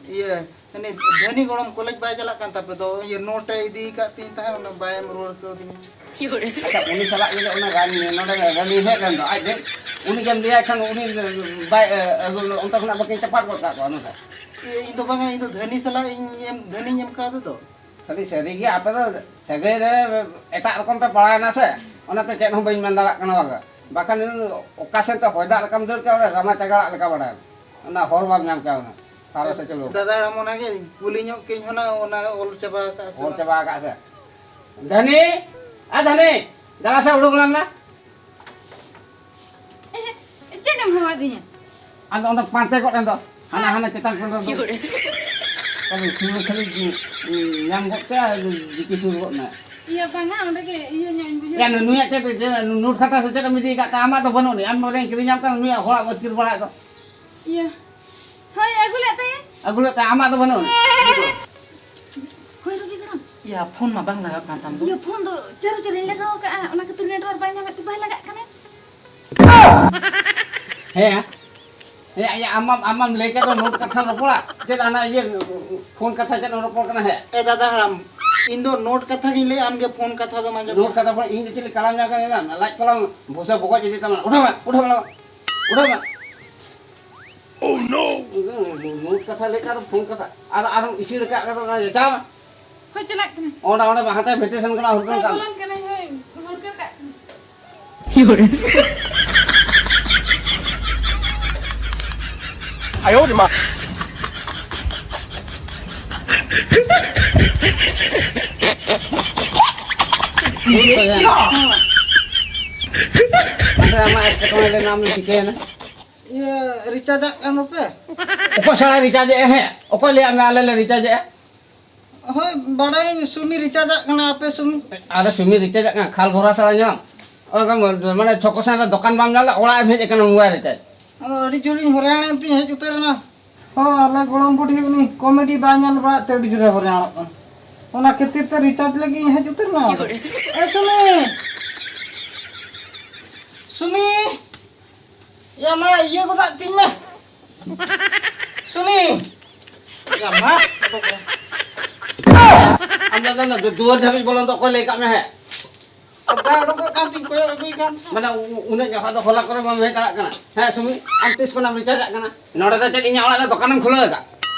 ᱤᱭᱟᱹ, ᱩᱱᱤ ᱫᱷᱟᱹᱱᱤ ᱜᱚᱲᱚᱢ ᱠᱚᱞᱮᱡᱽ ᱵᱟᱭ ᱪᱟᱞᱟᱜ ᱠᱟᱱ ᱛᱟᱯᱮ ᱫᱚ, ᱤᱭᱟᱹ, ᱱᱳᱴ ᱮ ᱤᱫᱤ ᱟᱠᱟᱫ ᱛᱤᱧ ᱛᱟᱦᱮᱸᱫ, ᱚᱱᱟ ᱵᱟᱭ ᱮᱢ ᱨᱩᱣᱟᱹᱲ ᱠᱟᱹᱣᱫᱤᱧᱟ᱾ ᱟᱪᱪᱷᱟ, ᱩᱱᱤ ᱥᱟᱞᱟᱜ ᱜᱮ ᱚᱱᱟ ᱨᱟᱱ ᱱᱚᱰᱮ ᱨᱟᱱᱤ ᱦᱮᱡ ᱞᱮᱱ ᱫᱚ, ᱟᱡ ᱫᱚ ᱩᱱᱤ ᱜᱮᱢ ᱞᱟᱹᱭᱟᱭ ᱠᱷᱟᱱ ᱩᱱᱤ ᱵᱟᱭ, ᱮ, ᱟᱹᱜᱩ, ᱚᱱᱛᱮ ᱠᱷᱚᱱᱟᱜ ᱵᱟᱹᱠᱤᱱ ᱪᱟᱯᱟᱫ ᱜᱚᱫ ᱠᱟᱜ ᱠᱚᱣᱟ ᱚᱱᱟ ᱫᱚ᱾ ᱤᱭᱟᱹ, ᱤᱧ ᱫᱚ ᱵᱟᱝᱟ, ᱤᱧ ᱫᱚ ᱫᱷᱟᱹᱱᱤ ᱥᱟᱞᱟᱜ ᱤᱧ ᱮᱢ, ᱫᱷᱟᱹᱱᱤᱧ ᱮᱢ ᱠᱟᱣᱫᱮ ᱫᱚ᱾ ᱥᱟᱹᱨᱤ, ᱥᱟᱹᱨᱤ ᱜᱮ ᱟᱯᱮ ᱫᱚ ᱥᱟᱹᱜᱟᱹᱭ ᱨᱮ ᱮᱴᱟᱜ ᱨᱚᱠᱚᱢ ᱯᱮ ᱯᱟᱲᱟᱣᱮᱱᱟ ᱥᱮ᱾ ᱚᱱᱟᱛᱮ ᱪᱮᱫ ᱦᱚᱸ ᱵᱟᱹᱧ ᱢᱮᱱ ᱫᱟᱲᱮᱭᱟᱜ ᱠᱟᱱᱟ ᱵᱟᱝᱟ᱾ ᱵᱟᱠᱷᱟᱱ ᱚᱠᱟ ᱥᱮᱱ ᱛᱮ ᱦᱚᱭ ᱫᱟᱜ ᱞᱮᱠᱟᱢ ᱫᱟᱹᱲ ᱠᱮᱭᱟ, ᱚᱸᱰᱮ ᱨᱟᱢᱟ ᱪᱟᱜᱟᱲᱟᱜ ᱞᱮᱠᱟ ᱵᱟᱲᱟᱭᱟᱢ᱾ ᱚᱱᱟ ᱦᱚᱨ ᱵᱟᱢ ᱧᱟᱢ ᱠᱮᱭᱟ ᱚᱱᱟ ᱥᱟᱨᱚ ᱥᱮ ᱪᱟᱹᱞᱩ᱾ ᱫᱟᱫᱟ ᱦᱟᱲᱟᱢ, ᱚᱱᱟᱜᱮ ᱠᱩᱞᱤ ᱧᱚᱜ ᱠᱟᱹᱧ ᱦᱩᱱᱟᱹᱝ, ᱚᱱᱟ ᱚᱞ ᱪᱟᱵᱟ ᱟᱠᱟᱫ ᱥᱮ ᱚᱞ ᱵᱟᱝ? ᱪᱟᱵᱟ ᱟᱠᱟᱫ ᱥᱮ? ᱫᱷᱟᱹᱱᱤ, ᱟ ᱫᱷᱟᱹᱱᱤ, ᱫᱟᱞᱟ ᱥᱮ ᱩᱰᱩᱠ ᱞᱮᱱ ᱢᱮ᱾ ᱮᱦᱮᱸ, ᱪᱮᱫ ᱮᱢ ᱦᱚᱦᱚᱣᱟᱫᱤᱧᱟ? ᱟᱫᱚ ᱚᱸᱰᱮ ᱯᱟᱱᱛᱮ ᱜᱚᱫ ᱮᱱ ᱫᱚ᱾ ᱦᱟᱱᱟ, ᱦᱟᱱᱟ ᱪᱮᱛᱟᱱ ᱠᱷᱚᱱ ᱫᱚ᱾ ᱤᱭᱟᱹ ᱨᱮ᱾ ᱠᱷᱟᱹᱞᱤ ᱥᱩᱨ, ᱠᱷᱟᱹᱞᱤ ᱧᱟᱢ ᱜᱚᱫ ᱠᱟᱭᱟ, ᱟᱫᱚ ᱡᱩᱛᱤ ᱥᱩᱨ ᱜᱚᱫ ᱱᱟ᱾ ᱤᱭᱟᱹ ᱵᱟᱝᱟ, ᱚᱸᱰᱮ ᱜᱮ ᱤᱭᱟᱹ ᱧᱚᱜ ᱤᱧ ᱵᱩᱡᱷᱟᱹᱣ ᱭᱟ, ᱠᱮᱫᱟ᱾ ᱱᱩᱭᱟᱜ ᱪᱮᱫ, ᱪᱮᱫ ᱱᱳᱴ ᱠᱷᱟᱛᱟ ᱥᱮ ᱪᱮᱫ ᱮᱢ ᱤᱫᱤ ᱟᱠᱟᱫ ᱛᱟᱭᱟ? ᱟᱢᱟᱜ ᱫᱚ ᱵᱟᱹᱱᱩᱜ ᱟᱹᱱᱤᱡ᱾ ᱟᱢ ᱵᱟᱨᱭᱟᱧ ᱠᱤᱨᱤᱧᱟᱢ ᱠᱟᱱᱟ, ᱱᱩᱭᱟᱜ ᱦᱚᱲᱟᱜ ᱟᱹᱛᱠᱤᱨ ᱵᱟᱲᱟᱭᱮᱫ ᱫᱚ᱾ ᱤᱭᱟᱹ, ᱦᱳᱭ, ᱟᱹᱜᱩ ᱞᱮᱫ ᱛᱟᱭᱟ᱾ ᱟᱹᱜᱩ ᱞᱮᱫ ᱛᱟᱭᱟ, ᱟᱢᱟᱜ ᱫᱚ ᱵᱟᱹᱱᱩᱜ ᱟᱹᱱᱤᱡ᱾ ᱦᱳᱭ, ᱨᱩᱜᱤ ᱜᱚᱲᱚᱢ᱾ ᱭᱟ, ᱯᱷᱳᱱ ᱢᱟ ᱵᱟᱝ ᱞᱟᱜᱟᱜ ᱠᱟᱱ ᱛᱟᱢ ᱫᱚ᱾ ᱤᱭᱟᱹ, ᱯᱷᱳᱱ ᱫᱚ ᱪᱟᱨᱡᱽ ᱨᱮᱧ ᱞᱟᱜᱟᱣ ᱠᱟᱜᱼᱟ, ᱚᱱᱟ ᱠᱷᱟᱹᱛᱤᱨ ᱱᱮᱴᱣᱟᱨᱠ ᱵᱟᱭ ᱧᱟᱢᱮᱫ ᱛᱮ ᱵᱟᱭ ᱞᱟᱜᱟᱜ ᱠᱟᱱᱟ᱾ ᱦᱮᱸ, ᱦᱮᱸ, ᱤᱭᱟᱹ, ᱟᱢ ᱢᱟᱢ, ᱟᱢ ᱢᱟᱢ ᱞᱟᱹᱭ ᱠᱮᱫ ᱫᱚ ᱱᱳᱴ ᱠᱟᱛᱷᱟᱢ ᱨᱚᱯᱚᱲᱟ, ᱪᱮᱫ ᱦᱟᱱᱟ ᱤᱭᱟᱹ ᱯᱷᱳᱱ ᱠᱟᱛᱷᱟ ᱪᱮᱫ ᱮᱢ ᱨᱚᱯᱚᱲ ᱠᱟᱱᱟ? ᱦᱮᱸ᱾ ᱮ ᱫᱟᱫᱟ ᱦᱟᱲᱟᱢ, ᱤᱧ ᱫᱚ ᱱᱳᱴ ᱠᱟᱛᱷᱟ ᱜᱤᱧ ᱞᱟᱹᱭᱟ, ᱟᱢ ᱜᱮ ᱯᱷᱳᱱ ᱠᱟᱛᱷᱟ ᱫᱚᱢ ᱟᱸᱡᱚᱢᱟ᱾ ᱱᱳᱴ ᱠᱟᱛᱷᱟ ᱯᱚᱨᱮ ᱤᱧ ᱫᱚ ᱪᱮᱫ ᱞᱮᱠᱟ ᱠᱟᱞᱟᱢ ᱧᱟᱢ ᱠᱟᱱᱟ, ᱞᱟᱡ ᱠᱚᱞᱟᱢ ᱵᱷᱩᱥᱟᱹ ᱵᱚᱜᱚᱡ ᱤᱫᱤ ᱛᱟᱢᱟ᱾ ᱩᱴᱷᱟᱹᱣ ᱢᱮ, ᱩᱴᱷᱟᱹᱣ ᱢᱮ, ᱩᱴᱷᱟᱹᱣ ᱢᱮ᱾ Oh no! ᱱᱳᱴ ᱠᱟᱛᱷᱟ ᱞᱟᱹᱭ ᱠᱮᱫ ᱟᱨ ᱯᱷᱳᱱ ᱠᱟᱛᱷᱟ, ᱟᱨ ᱟᱨᱦᱚᱸ ᱤᱥᱤᱱ ᱨᱟᱠᱟᱵ ᱠᱟᱛᱮ ᱚᱱᱟ ᱪᱟᱞᱟᱣ ᱢᱮ᱾ ᱦᱳᱭ, ᱪᱟᱞᱟᱜ ᱠᱟᱹᱱᱟᱹᱧ᱾ ᱚᱸᱰᱮ, ᱚᱸᱰᱮ ᱵᱟᱦᱟ ᱛᱮ ᱵᱷᱮᱴᱮᱥᱚᱱ ᱠᱟᱱᱟ, ᱦᱩᱨᱠᱟᱹ ᱦᱳᱭ, ᱠᱟᱱᱟ᱾ ᱵᱚᱞᱚᱱ ᱠᱟᱹᱱᱟᱹᱧ, ᱦᱳᱭ, ᱦᱩᱨᱠᱟᱹ ᱠᱟᱜ ᱠᱟᱹᱱᱟᱹᱧ᱾ ᱟᱭᱳ ᱨᱮ ᱢᱟ᱾ ᱟᱪᱪᱷᱟ, ᱟᱢᱟᱜ ᱮᱴᱠᱮᱴᱚᱬᱮ ᱞᱟᱹᱭ ᱢᱮ, ᱟᱢ ᱫᱚ ᱪᱤᱠᱟᱹᱭᱮᱱᱟ? ᱤᱭᱟᱹ, ᱨᱤᱪᱟᱨᱡᱽ ᱟᱜ ᱠᱟᱱ ᱫᱚᱯᱮ? ᱚᱠᱚᱭ ᱥᱟᱞᱟ ᱨᱤᱪᱟᱨᱡᱽ ᱮᱫ? ᱦᱮᱸ, ᱚᱠᱚᱭ ᱞᱟᱹᱭᱟᱫ ᱢᱮ ᱟᱞᱮ ᱞᱮ ᱨᱤᱪᱟᱨᱡᱽ ᱮᱫᱼᱟ? ᱦᱳᱭ, ᱵᱟᱲᱟᱭᱟᱹᱧ, ᱥᱩᱢᱤ ᱨᱤᱪᱟᱨᱡᱽ ᱟᱜ ᱠᱟᱱᱟ, ᱟᱯᱮ ᱥᱩᱢᱤ᱾ ᱟᱞᱮ ᱥᱩᱢᱤ ᱨᱤᱪᱟᱨᱡᱽ ᱟᱜ ᱠᱟᱱᱟ, ᱠᱷᱟᱞ ᱵᱷᱚᱨᱟ ᱥᱟᱞᱟ ᱧᱟᱢ᱾ ᱚᱱᱟ ᱠᱚ ᱢᱟᱱᱮ ᱪᱷᱚᱠᱚ ᱥᱮᱱ ᱨᱮ ᱫᱚᱠᱟᱱ ᱵᱟᱢ ᱧᱟᱢ ᱞᱮᱫ, ᱚᱲᱟᱜ ᱮᱢ ᱦᱮᱡ ᱟᱠᱟᱱᱟ ᱢᱳᱵᱟᱭᱤᱞ ᱨᱤᱪᱟᱨᱡᱽ᱾ ᱟᱫᱚ ᱟᱹᱰᱤ ᱡᱳᱨᱤᱧ ᱦᱚᱨᱮ ᱦᱟᱱᱮ ᱛᱤᱧ ᱦᱮᱡ ᱩᱛᱟᱹᱨ ᱮᱱᱟ᱾ ᱦᱚᱸ, ᱟᱞᱮ ᱜᱚᱲᱚᱢ ᱵᱩᱰᱷᱤ ᱩᱱᱤ ᱠᱚᱢᱮᱰᱤ ᱵᱟᱭ ᱧᱮᱞ ᱵᱟᱲᱟᱜ ᱛᱮ ᱟᱹᱰᱤ ᱡᱳᱨᱮ ᱦᱚᱨᱮ ᱦᱟᱱᱚᱜ ᱠᱟᱱᱟ᱾ ᱚᱱᱟ ᱠᱷᱟᱹᱛᱤᱨ ᱛᱮ ᱨᱤᱪᱟᱨᱡᱽ ᱞᱟᱹᱜᱤᱫ ᱤᱧ ᱦᱮᱡ ᱩᱛᱟᱹᱨ ᱮᱱᱟ᱾ ᱟᱫᱚ, ᱮ ᱥᱩᱢᱤ! ᱥᱩᱢᱤ! ᱭᱟ ᱢᱟ, ᱤᱭᱟᱹ ᱜᱚᱫᱟᱜ ᱛᱤᱧ ᱢᱮ᱾ ᱥᱩᱢᱤ! ᱭᱟ ᱢᱟ, ᱚᱰᱚᱠ ᱢᱮ᱾ ᱟᱢ ᱫᱚ, ᱫᱚ, ᱫᱚ, ᱫᱩᱣᱟᱹᱨ ᱫᱷᱟᱹᱵᱤᱡ ᱵᱚᱞᱚᱱ ᱫᱚ ᱚᱠᱚᱭ ᱞᱟᱹᱭ ᱠᱟᱜ ᱢᱮ ᱦᱮᱸ? ᱵᱟᱭ ᱚᱰᱚᱠᱚᱜ ᱠᱟᱱ ᱛᱤᱧ, ᱠᱚᱭᱚᱜ ᱟᱹᱜᱩᱭ ᱠᱟᱱ᱾ ᱢᱟᱱᱮ, ᱩ-, ᱩᱱᱟᱹᱜ ᱡᱟᱦᱟᱸ ᱫᱚ ᱦᱚᱞᱟ ᱠᱚᱨᱮ ᱵᱟᱢ ᱦᱮᱡ ᱫᱟᱲᱮᱭᱟᱜ ᱠᱟᱱᱟ᱾ ᱦᱮᱸ, ᱥᱩᱢᱤ, ᱟᱢ ᱛᱤᱥ ᱠᱷᱚᱱᱟᱜ ᱮᱢ ᱨᱤᱪᱟᱨᱡᱽ ᱟᱜ ᱠᱟᱱᱟ? ᱱᱚᱰᱮ ᱫᱚ ᱪᱮᱫ ᱤᱧᱟᱹᱜ ᱚᱲᱟᱜ ᱨᱮ ᱫᱚᱠᱟᱱᱮᱢ ᱠᱷᱩᱞᱟᱹᱣ ᱟᱠᱟᱫ?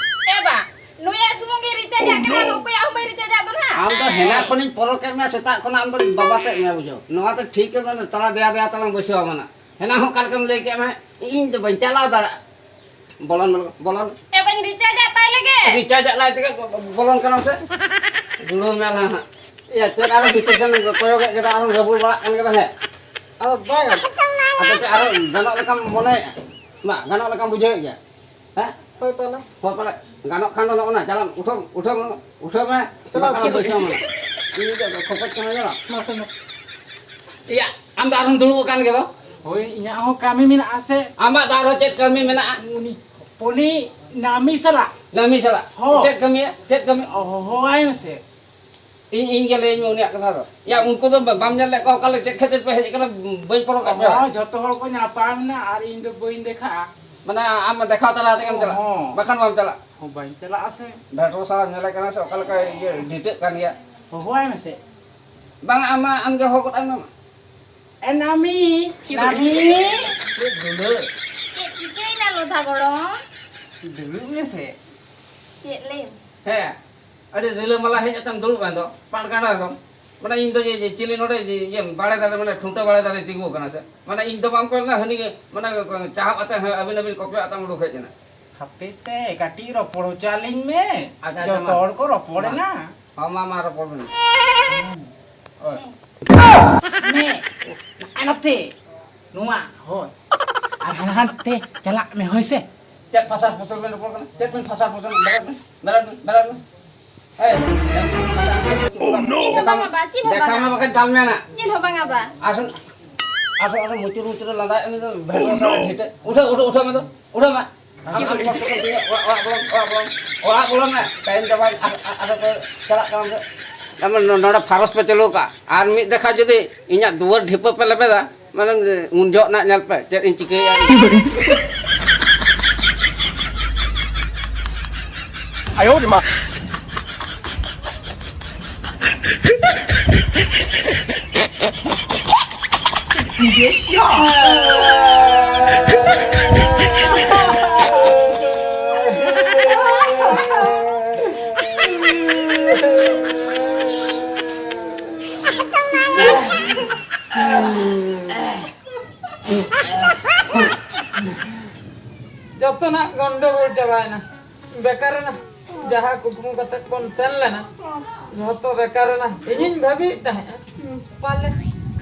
ᱮ ᱵᱟ, ᱱᱩᱭᱟᱜ ᱥᱩᱢᱩᱝ ᱜᱮ ᱨᱤᱪᱟᱨᱡᱽ ᱟᱜ ᱠᱟᱱᱟ, ᱟᱫᱚ ᱚᱠᱚᱭᱟᱜ ᱦᱚᱸ ᱵᱟᱹᱧ ᱨᱤᱪᱟᱨᱡᱽ ᱟᱜ ᱫᱚ ᱱᱟ᱾ ᱟᱢ ᱫᱚ ᱦᱮᱱᱟᱜ ᱠᱷᱚᱱᱤᱧ ᱯᱚᱨᱚᱠ ᱮᱫ ᱢᱮᱭᱟ, ᱥᱮᱛᱟᱜ ᱠᱷᱚᱱᱟᱜ ᱟᱢ ᱫᱚ ᱵᱟᱵᱟ ᱛᱮᱫ ᱢᱮᱭᱟ, ᱵᱩᱡᱷᱟᱹᱣ᱾ ᱱᱚᱣᱟ ᱫᱚ ᱴᱷᱤᱠ ᱜᱮ ᱢᱮᱱᱟ, ᱛᱟᱞᱟ ᱫᱮᱭᱟ ᱫᱮᱭᱟ ᱛᱟᱞᱟᱝ ᱵᱟᱹᱭᱥᱟᱹᱣ ᱟᱢᱟ ᱱᱟᱜ᱾ ᱦᱮᱱᱟᱜ ᱦᱚᱸ ᱚᱠᱟ ᱞᱮᱠᱟᱢ ᱞᱟᱹᱭ ᱠᱮᱫ ᱢᱮ, ᱤᱧ ᱫᱚ ᱵᱟᱹᱧ ᱪᱟᱞᱟᱣ ᱫᱟᱲᱮᱭᱟᱜᱼᱟ᱾ ᱵᱚᱞᱚᱱ, ᱵᱚᱞᱚᱱ᱾ ᱮ, ᱵᱟᱹᱧ ᱨᱤᱪᱟᱨᱡᱽ ᱟᱜ ᱛᱟᱭ ᱞᱮᱜᱮ᱾ ᱨᱤᱪᱟᱨᱡᱽ ᱟᱜ ᱞᱟᱭ ᱛᱮᱜᱮ ᱵᱚᱞᱚᱱ ᱠᱟᱱᱟᱢ ᱥᱮ? ᱫᱩᱲᱩᱵ ᱢᱮ ᱞᱟᱦᱟ ᱦᱟᱸᱜ᱾ ᱮᱭᱟ, ᱪᱮᱫ ᱟᱨᱚ ᱵᱷᱤᱛᱤᱨ ᱥᱮᱱ ᱠᱚᱭᱚᱜ ᱮᱫ ᱠᱟᱱᱟ, ᱟᱨᱚᱢ ᱨᱟᱹᱵᱩᱲ ᱵᱟᱲᱟᱜ ᱠᱟᱱ ᱠᱟᱱᱟ, ᱦᱮᱸ? ᱟᱫᱚ ᱵᱟᱭ ᱜᱟᱱᱚᱜ᱾ ᱟᱫᱚ ᱪᱮᱫ ᱟᱨᱚ ᱜᱟᱱᱚᱜ ᱞᱮᱠᱟᱢ ᱢᱚᱱᱮᱭᱮᱫᱼᱟ? ᱢᱟ, ᱜᱟᱱᱚᱜ ᱞᱮᱠᱟᱢ ᱵᱩᱡᱷᱟᱹᱣᱮᱫ ᱜᱮᱭᱟ? ᱦᱮᱸ? ᱦᱳᱭ, ᱯᱟᱞᱮ᱾ ᱦᱳᱭ, ᱯᱟᱞᱮ᱾ ᱜᱟᱱᱚᱜ ᱠᱷᱟᱱ ᱫᱚ ᱱᱚᱜᱼᱚ ᱱᱟ, ᱪᱟᱞᱟᱜ, ᱩᱴᱷᱟᱹᱣ, ᱩᱴᱷᱟᱹᱣ ᱢᱮ, ᱩᱴᱷᱟᱹᱣ ᱢᱮ᱾ ᱪᱟᱞᱟᱜ ᱵᱟᱠᱷᱟᱱ ᱠᱤ ᱵᱟᱹᱭᱥᱟᱹᱣ ᱢᱮ᱾ ᱤᱧ ᱫᱚ ᱠᱷᱚᱠᱚᱡ ᱠᱟᱱᱟ, ᱧᱮᱞᱟᱢ᱾ ᱢᱟᱥᱮ ᱢᱮ᱾ ᱤᱭᱟ, ᱟᱢ ᱫᱚ ᱟᱨᱦᱚᱸᱢ ᱫᱩᱲᱩᱵ ᱟᱠᱟᱱ ᱜᱮ ᱫᱚ? ᱦᱳᱭ, ᱤᱧᱟᱹᱜ ᱦᱚᱸ ᱠᱟᱹᱢᱤ ᱢᱮᱱᱟᱜᱼᱟ ᱥᱮ᱾ ᱟᱢᱟᱜ ᱫᱚ ᱟᱨᱦᱚᱸ ᱪᱮᱫ ᱠᱟᱹᱢᱤ ᱢᱮᱱᱟᱜᱼᱟ? ᱩᱱᱤ ᱯᱚᱞᱤ ᱱᱟᱢᱤ ᱥᱟᱞᱟᱜ᱾ ᱱᱟᱢᱤ ᱥᱟᱞᱟᱜ? ᱦᱚᱸ᱾ ᱪᱮᱫ ᱠᱟᱹᱢᱤᱭᱟ? ᱪᱮᱫ ᱠᱟᱹᱢᱤ? ᱚ, ᱦᱚ-, ᱦᱚᱦᱚᱣᱟᱭ ᱢᱮᱥᱮ᱾ ᱤᱧ, ᱤᱧ ᱜᱮ ᱞᱟᱹᱭᱟᱹᱧ ᱢᱮ ᱩᱱᱤᱭᱟᱜ ᱠᱟᱛᱷᱟ ᱫᱚ᱾ ᱭᱟ, ᱩᱱᱠᱩ ᱫᱚ ᱵᱟᱢ ᱧᱮᱞ ᱞᱮᱫ ᱠᱚᱣᱟ, ᱚᱠᱟ ᱦᱤᱞᱳᱜ ᱪᱮᱫ ᱠᱷᱟᱹᱛᱤᱨ ᱯᱮ ᱦᱮᱡ ᱟᱠᱟᱱᱟ, ᱵᱟᱹᱧ ᱯᱚᱨᱚᱠ ᱠᱟᱜ ᱯᱮᱭᱟ? ᱦᱚᱸ, ᱡᱷᱚᱛᱚ ᱦᱚᱲ ᱠᱚ ᱧᱟᱯᱟᱢ ᱮᱱᱟ ᱟᱨ ᱤᱧ ᱫᱚ ᱵᱟᱹᱧ ᱫᱮᱠᱷᱟᱜᱼᱟ᱾ ᱢᱟᱱᱮ, ᱟᱢ ᱫᱮᱠᱷᱟᱣ ᱛᱟᱨᱟ ᱠᱟᱛᱮ ᱜᱮᱢ ᱪᱟᱞᱟᱜᱼᱟ? ᱦᱚᱸ᱾ ᱵᱟᱠᱷᱟᱱ ᱵᱟᱢ ᱪᱟᱞᱟᱜᱼᱟ? ᱦᱚᱸ, ᱵᱟᱹᱧ ᱪᱟᱞᱟᱜᱼᱟ ᱥᱮ᱾ ᱵᱷᱮᱴᱨᱳ ᱥᱟᱞᱟᱜ ᱧᱮᱞᱮ ᱠᱟᱱᱟ ᱥᱮ, ᱚᱠᱟ ᱞᱮᱠᱟ ᱤᱭᱟᱹ ᱰᱷᱤᱴᱟᱹᱜ ᱠᱟᱱ ᱜᱮᱭᱟ᱾ ᱦᱚᱦᱚᱣᱟᱭ ᱢᱮᱥᱮ᱾ ᱵᱟᱝ, ᱟᱢ ᱢᱟ, ᱟᱢ ᱜᱮ ᱦᱚᱦᱚ ᱜᱚᱫ ᱟᱭ ᱢᱮ ᱢᱟ᱾ ᱮ ᱱᱟᱢᱤ, ᱱᱟᱢᱤ᱾ ᱪᱮᱫ ᱫᱩᱞᱟᱹᱲ? ᱪᱮᱫ ᱪᱤᱠᱟᱹᱭᱮᱱᱟ ᱞᱚᱫᱷᱟ ᱜᱚᱲᱚᱢ? ᱫᱩᱲᱩᱵ ᱢᱮᱥᱮ᱾ ᱪᱮᱫ ᱞᱟᱹᱭ ᱢᱮ? ᱦᱮᱸ, ᱟᱹᱰᱤ ᱨᱤᱞᱟᱹᱢᱟᱞᱟ ᱦᱮᱡ ᱠᱟᱛᱮᱢ ᱫᱩᱲᱩᱵ ᱮᱱ ᱫᱚ, ᱯᱟᱲᱜᱟᱰᱟ ᱨᱮᱫᱚ᱾ ᱢᱟᱱᱮ ᱤᱧ ᱫᱚ ᱡᱮ, ᱡᱮ ᱪᱤᱞᱤ ᱱᱚᱰᱮ ᱡᱮ, ᱤᱭᱟᱹ ᱵᱟᱲᱮ ᱫᱟᱨᱮ, ᱢᱟᱱᱮ ᱴᱷᱩᱱᱴᱟᱹ ᱵᱟᱲᱮ ᱫᱟᱨᱮ ᱛᱤᱸᱜᱩ ᱟᱠᱟᱱᱟ ᱥᱮ? ᱢᱟᱱᱮ ᱤᱧ ᱫᱚ ᱵᱟᱢ ᱠᱚᱭ ᱞᱮᱱᱟ, ᱦᱟᱹᱱᱤ ᱜᱮ ᱢᱟᱱᱮ ᱪᱟᱦᱟᱵ ᱟᱛᱮ, ᱦᱮᱸ, ᱟᱹᱵᱤᱱ ᱟᱹᱵᱤᱱ ᱠᱚᱯᱮ ᱟᱛᱮᱢ ᱩᱰᱩᱠ ᱦᱮᱡ ᱮᱱᱟ᱾ ᱦᱟᱯᱮ ᱥᱮ, ᱠᱟᱹᱴᱤᱡ ᱨᱚᱯᱚᱲ ᱦᱚᱪᱚ ᱟᱹᱞᱤᱧ ᱢᱮ᱾ ᱟᱪᱪᱷᱟ, ᱟᱪᱪᱷᱟ, ᱡᱚᱛᱚ ᱢᱟ᱾ ᱦᱚᱲ ᱠᱚ ᱨᱚᱯᱚᱲ ᱢᱟ᱾ ᱮᱱᱟ᱾ ᱦᱚᱸ, ᱢᱟ, ᱢᱟ, ᱨᱚᱯᱚᱲ ᱵᱮᱱ᱾ ᱦᱳᱭ᱾ ᱢᱮ᱾ ᱟᱨ ᱱᱚᱛᱮ᱾ ᱱᱚᱣᱟ, ᱦᱳᱭ᱾ ᱟᱨ ᱦᱟᱱᱟ ᱦᱟᱱᱛᱮ ᱪᱟᱞᱟᱜ ᱢᱮ, ᱦᱳᱭ ᱥᱮ᱾ ᱪᱮᱫ ᱯᱷᱟᱥᱟᱨ ᱯᱷᱩᱥᱩᱨ ᱵᱮᱱ ᱨᱚᱯᱚᱲ ᱠᱟᱱᱟ? ᱪᱮᱫ ᱵᱮᱱ ᱯᱷᱟᱥᱟᱨ ᱯᱷᱩᱥᱩᱨ? ᱵᱮᱨᱮᱫ ᱵᱮᱱ, ᱵᱮᱨᱮᱫ ᱵᱮᱱ, ᱵᱮᱨᱮᱫ ᱵᱮᱱ᱾ ᱮᱭ, ᱪᱮᱫ ᱵᱮᱱ ᱯᱷᱟᱥᱟᱨ ᱯᱷᱩᱥᱩᱨ? ᱪᱮᱫ ᱦᱚᱸ ᱵᱟᱝᱟ ᱵᱟ, ᱪᱮᱫ ᱦᱚᱸ ᱫᱮᱠᱷᱟᱣ ᱵᱟᱝᱟ᱾ ᱢᱮ ᱵᱟᱠᱷᱟᱱ ᱪᱟᱞ ᱢᱮ ᱱᱟ᱾ ᱪᱮᱫ ᱦᱚᱸ ᱵᱟᱝᱟ ᱵᱟ᱾ ᱟᱥᱚᱞ, ᱟᱥᱚᱞ, ᱟᱥᱚᱞ ᱢᱩᱪᱩᱨ ᱢᱩᱪᱩᱨ ᱮ ᱞᱟᱸᱫᱟᱭᱮᱫ ᱩᱱᱤ ᱫᱚ ᱵᱷᱮᱴᱨᱳ ᱥᱟᱞᱟᱜ ᱰᱷᱤᱴᱟᱹ᱾ ᱩᱴᱷᱟᱹ, ᱩᱴᱷᱟᱹ, ᱩᱴᱷᱟᱹ ᱢᱮ ᱫᱚ, ᱩᱴᱷᱟᱹ ᱢᱮ᱾ ᱟᱢ, ᱟᱢ ᱠᱚᱥᱴᱚ ᱠᱟᱱ ᱛᱤᱧᱟ, ᱚᱲᱟᱜ, ᱚᱲᱟᱜ ᱵᱚᱞᱚᱱ, ᱚᱲᱟᱜ ᱵᱚᱞᱚᱱ, ᱚᱲᱟᱜ ᱵᱚᱞᱚᱱ ᱢᱮ᱾ ᱴᱟᱭᱤᱢ ᱪᱟᱵᱟᱭᱮᱱ, ᱟᱨ, ᱟᱨ, ᱟᱨ ᱯᱮ ᱪᱟᱞᱟᱜ ᱠᱟᱱᱟ ᱯᱮ᱾ ᱟᱢ ᱱᱚ-, ᱱᱚᱰᱮ ᱯᱷᱟᱨᱚᱥ ᱯᱮ ᱪᱟᱹᱞᱩ ᱠᱟᱜᱼᱟ᱾ ᱟᱨ ᱢᱤᱫ ᱫᱮᱠᱷᱟ ᱡᱩᱫᱤ ᱤᱧᱟᱜ ᱫᱩᱣᱟᱹᱨ ᱰᱷᱤᱯᱟᱹ ᱯᱮ ᱞᱮᱵᱮᱫᱟ, ᱢᱟᱱᱮ ᱩᱱ ᱡᱚᱦᱚᱜ ᱱᱟᱜ ᱧᱮᱞ ᱯᱮ ᱪᱮᱫ ᱤᱧ ᱪᱤᱠᱟᱹᱭᱟ᱾ ᱟᱭᱳ ᱨᱮ ᱢᱟ᱾ ᱡᱚᱛᱚᱱᱟᱜ ᱜᱚᱱᱰᱚᱜᱳᱞ ᱪᱟᱵᱟᱭᱮᱱᱟ᱾ ᱵᱮᱠᱟᱨ ᱮᱱᱟ᱾ ᱡᱟᱦᱟᱸ ᱠᱩᱠᱢᱩ ᱠᱟᱛᱮ ᱵᱚᱱ ᱥᱮᱱ ᱞᱮᱱᱟ, ᱡᱚᱛᱚ ᱵᱮᱠᱟᱨ ᱮᱱᱟ᱾ ᱤᱧᱤᱧ ᱵᱷᱟᱹᱵᱤᱭᱮᱫ ᱛᱟᱦᱮᱸᱜᱼᱟ, ᱯᱟᱞᱮ,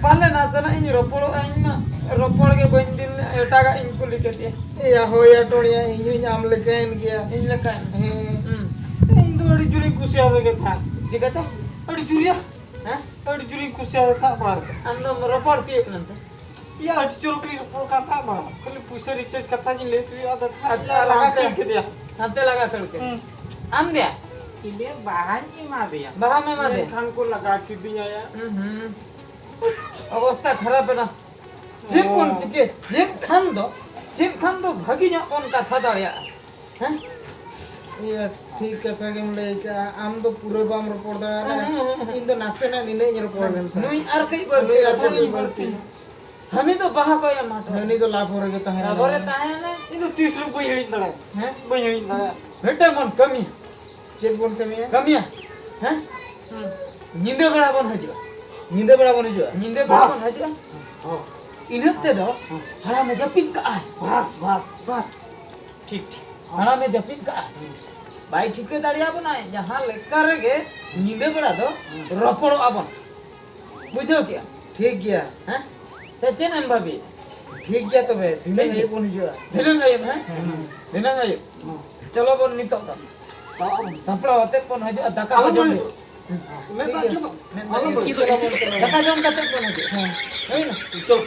ᱯᱟᱞᱮ ᱱᱟᱥᱮᱱᱟᱜ ᱤᱧ ᱨᱚᱯᱚᱲᱚᱜᱼᱟ, ᱤᱧ ᱢᱟ ᱨᱚᱯᱚᱲ ᱜᱮ ᱵᱟᱹᱧ ᱫᱤᱱ ᱞᱮᱫ, ᱮᱴᱟᱜᱟᱜ ᱤᱧ ᱠᱩᱞᱤ ᱠᱮᱫᱮᱭᱟ᱾ ᱮᱭᱟ, ᱦᱳᱭ ᱭᱟ, ᱴᱚᱬᱤᱭᱟ, ᱤᱧ ᱦᱚᱸᱧ ᱟᱢ ᱞᱮᱠᱟᱭᱮᱱ ᱜᱮᱭᱟ᱾ ᱤᱧ ᱞᱮᱠᱟᱭᱮᱱ? ᱦᱮᱸ᱾ ᱦᱩᱸ᱾ ᱤᱧ ᱫᱚ ᱟᱹᱰᱤ ᱡᱳᱨᱤᱧ ᱠᱩᱥᱤᱭᱟᱫᱮ ᱜᱮ ᱛᱟᱦᱮᱸᱫ᱾ ᱪᱤᱠᱟᱹᱛᱮ? ᱟᱹᱰᱤ ᱡᱳᱨᱤᱭᱟ᱾ ᱦᱮᱸ? ᱟᱹᱰᱤ ᱡᱳᱨᱤᱧ ᱠᱩᱥᱤᱭᱟᱫᱮ ᱛᱟᱦᱮᱸᱫ ᱵᱟᱲᱟ ᱠᱮᱫᱟ᱾ ᱟᱢ ᱫᱚᱢ ᱨᱚᱯᱚᱲ ᱛᱤᱭᱳᱜ ᱞᱮᱱ ᱛᱮ? ᱭᱟ, ᱟᱹᱰᱤ ᱪᱚᱨᱚᱠ ᱞᱤᱧ ᱨᱚᱯᱚᱲ ᱠᱟᱱ ᱛᱟᱦᱮᱸᱫ ᱵᱟᱲᱟ᱾ ᱠᱷᱟᱹᱞᱤ ᱯᱩᱭᱥᱟᱹ recharge ᱠᱟᱛᱷᱟ ᱜᱤᱧ ᱞᱟᱹᱭ ᱛᱩᱭᱩ ᱟᱫᱮ ᱛᱟᱦᱮᱸᱫ᱾ ᱟᱨ ᱞᱟᱜᱟ ᱦᱟᱱᱛᱮ, ᱠᱷᱟᱹᱲ ᱠᱮᱫᱮᱭᱟ᱾ ᱦᱟᱱᱛᱮ ᱞᱟᱜᱟ ᱠᱷᱟᱹᱲ ᱠᱮᱫᱮᱭᱟ᱾ ᱦᱩᱸ᱾ ᱟᱢ ᱫᱮᱭᱟ? ᱤᱧ ᱫᱚ ᱵᱟᱦᱟᱧ ᱮᱢᱟ ᱫᱮᱭᱟ᱾ ᱵᱟᱦᱟᱢ ᱮᱢᱟ ᱫᱮᱭᱟ? ᱢᱮᱱᱠᱷᱟᱱ ᱠᱚ ᱞᱟᱜᱟ ᱠᱤᱫᱤᱧᱟ ᱭᱟ᱾ ᱦᱩᱸ, ᱦᱩᱸ᱾ ᱚᱵᱚᱥᱛᱟ ᱠᱷᱟᱨᱟᱯ ᱮᱱᱟ᱾ ᱪᱮᱫ ᱵᱚᱱ ᱚ᱾ ᱪᱤᱠᱟᱹ? ᱪᱮᱫ ᱠᱷᱟᱱ ᱫᱚ, ᱪᱮᱫ ᱠᱷᱟᱱ ᱫᱚ ᱵᱷᱟᱹᱜᱤ ᱧᱚᱜ ᱵᱚᱱ ᱠᱟᱛᱷᱟ ᱫᱟᱲᱮᱭᱟᱜᱼᱟ? ᱦᱮᱸ? ᱤᱭᱟᱹ, ᱴᱷᱤᱠ ᱠᱟᱛᱷᱟ ᱜᱮᱢ ᱞᱟᱹᱭ ᱠᱟᱜᱼᱟ᱾ ᱟᱢ ᱫᱚ ᱯᱩᱨᱟᱹ ᱵᱟᱢ ᱨᱚᱯᱚᱲ ᱫᱟᱲᱮᱭᱟᱜᱼᱟ᱾ ᱦᱮᱸ, ᱦᱮᱸ, ᱦᱮᱸ᱾ ᱤᱧ ᱫᱚ ᱱᱟᱥᱮᱱᱟᱜ ᱱᱤᱱᱟᱹᱜ ᱤᱧ ᱨᱚᱯᱚᱲ ᱞᱮᱱ ᱛᱟᱦᱮᱸᱫ᱾ ᱱᱩᱭ ᱟᱨ ᱠᱟᱹᱡ ᱵᱟᱹᱲᱛᱤ ᱱᱩᱭ ᱟᱨ ᱨᱚᱯᱚᱲ ᱠᱟᱹᱡ ᱞᱮᱱ ᱵᱟᱹᱲᱛᱤ᱾ ᱛᱟᱦᱮᱸᱫ᱾ ᱦᱟᱹᱱᱤ ᱫᱚ ᱵᱟᱦᱟ ᱠᱚ ᱮᱢᱟ ᱦᱚᱴᱚ ᱟᱫᱮᱭᱟ᱾ ᱞᱟᱵᱷᱚᱨᱮ ᱛᱟᱦᱮᱸᱭᱮᱱᱟᱭ᱾ ᱤᱧ ᱫᱚ ᱛᱤᱥ ᱨᱮᱦᱚᱸ ᱵᱟᱹᱧ ᱦᱤᱲᱤᱧ ᱫᱟᱲᱮᱭᱟᱜᱼᱟ᱾ ᱦᱮᱸ? ᱵᱟᱹᱧ ᱦᱤᱲᱤᱧ ᱫᱟᱲᱮᱭᱟᱜᱼᱟ᱾ ᱢᱤᱫᱴᱟᱝ ᱵᱚᱱ ᱠᱟᱹᱢᱤᱭᱟ᱾ ᱪᱮᱫ ᱵᱚᱱ ᱠᱟᱹᱢᱤᱭᱟ? ᱠᱟᱹᱢᱤᱭᱟ? ᱦᱮᱸ? ᱦᱩᱸ᱾ ᱧᱤᱫᱟᱹ ᱵᱮᱲᱟ ᱵᱚᱱ ᱦᱤᱡᱩᱜᱼᱟ᱾ ᱧᱤᱫᱟᱹ ᱵᱮᱲᱟ ᱵᱚᱱ ᱦᱤᱡᱩᱜᱼᱟ? ᱧᱤᱫᱟᱹ ᱵᱮᱲᱟ ᱵᱟᱥ᱾ ᱵᱚᱱ ᱦᱤᱡᱩᱜᱼᱟ? ᱦᱚᱸ᱾ ᱤᱱᱟᱹ ᱛᱮᱫᱚ ᱦᱟᱲᱟᱢᱮ ᱡᱟᱹᱯᱤᱫ ᱠᱟᱜᱼᱟᱭ᱾ ᱵᱟᱥ, ᱵᱟᱥ, ᱵᱟᱥ᱾ ᱴᱷᱤᱠ, ᱴᱷᱤᱠ᱾ ᱦᱟᱲᱟᱢᱮ ᱡᱟᱹᱯᱤᱫ ᱠᱟᱜᱼᱟ᱾ ᱦᱩᱸ᱾ ᱵᱟᱭ ᱴᱷᱤᱠᱟᱹ ᱫᱟᱲᱮᱭᱟᱵᱚᱱᱟᱭ, ᱡᱟᱦᱟᱸ ᱞᱮᱠᱟ ᱨᱮᱜᱮ ᱧᱤᱫᱟᱹ ᱵᱮᱲᱟ ᱫᱚ ᱦᱩᱸ᱾ ᱨᱚᱯᱚᱲᱚᱜᱼᱟ ᱵᱚᱱ᱾ ᱵᱩᱡᱷᱟᱹᱣ ᱠᱮᱜᱼᱟ? ᱴᱷᱤᱠ ᱜᱮᱭᱟ᱾ ᱦᱮᱸ? ᱥᱮ ᱪᱮᱫ ᱮᱢ ᱵᱷᱟᱹᱵᱤᱭᱮᱫᱟ? ᱴᱷᱤᱠ ᱜᱮᱭᱟ ᱛᱚᱵᱮ, ᱫᱷᱤᱱᱟᱹᱝ ᱴᱷᱤᱠ ᱜᱮᱭᱟ᱾ ᱟᱹᱭᱩᱵ ᱵᱚᱱ ᱦᱤᱡᱩᱜᱼᱟ᱾ ᱫᱷᱤᱱᱟᱹᱝ ᱟᱹᱭᱩᱵ, ᱦᱮᱸ? ᱦᱮᱸ᱾ ᱫᱷᱤᱱᱟᱹᱝ ᱟᱹᱭᱩᱵ᱾ ᱦᱮᱸ᱾ ᱪᱚᱞᱚ ᱵᱚᱱ ᱱᱤᱛᱚᱜ ᱫᱚ᱾ ᱪᱟᱞᱟᱜ ᱟᱵᱚᱱ᱾ ᱥᱟᱯᱲᱟᱣ ᱟᱛᱮᱫ ᱵᱚᱱ ᱦᱤᱡᱩᱜᱼᱟ, ᱫᱟᱠᱟ ᱠᱚ ᱟᱞᱚᱢ ᱡᱚᱢ ᱟᱹᱲᱤᱥᱚᱜ᱾ ᱦᱩᱭᱩᱜᱼᱟ᱾ ᱢᱮᱫ ᱫᱟᱜ ᱴᱷᱤᱠ ᱜᱮᱭᱟ᱾ ᱡᱚᱢ ᱟᱞᱚᱢ ᱟᱹᱲᱤᱥᱚᱜ᱾ ᱫᱟᱠᱟ ᱡᱚᱢ ᱠᱟᱛᱮᱫ ᱵᱚᱱ ᱦᱤᱡᱩᱜᱼᱟ᱾ ᱦᱮᱸ᱾ ᱦᱩᱭᱱᱟ? ᱪᱚᱞᱚ᱾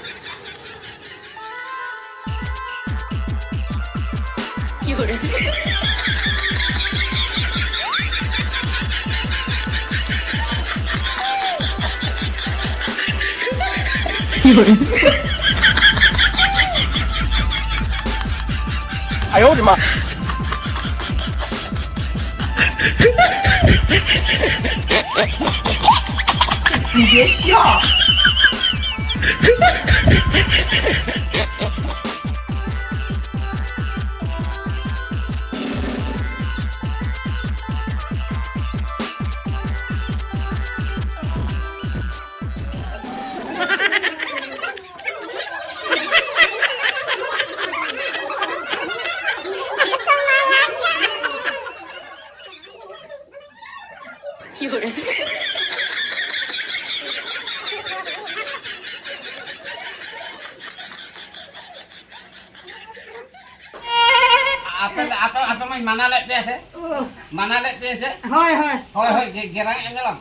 ᱟᱯᱮ, ᱟᱯᱮ, ᱟᱯᱮ ᱢᱟᱧ ᱢᱟᱱᱟ ᱞᱮᱫ ᱯᱮᱭᱟ ᱥᱮ? ᱚ᱾ ᱢᱟᱱᱟ ᱞᱮᱫ ᱯᱮᱭᱟ ᱥᱮ? ᱦᱳᱭ, ᱦᱳᱭ᱾ ᱦᱳᱭ, ᱦᱳᱭ, ᱜᱮ-, ᱜᱮᱨᱟᱝ ᱮ ᱧᱮᱞᱟᱢ᱾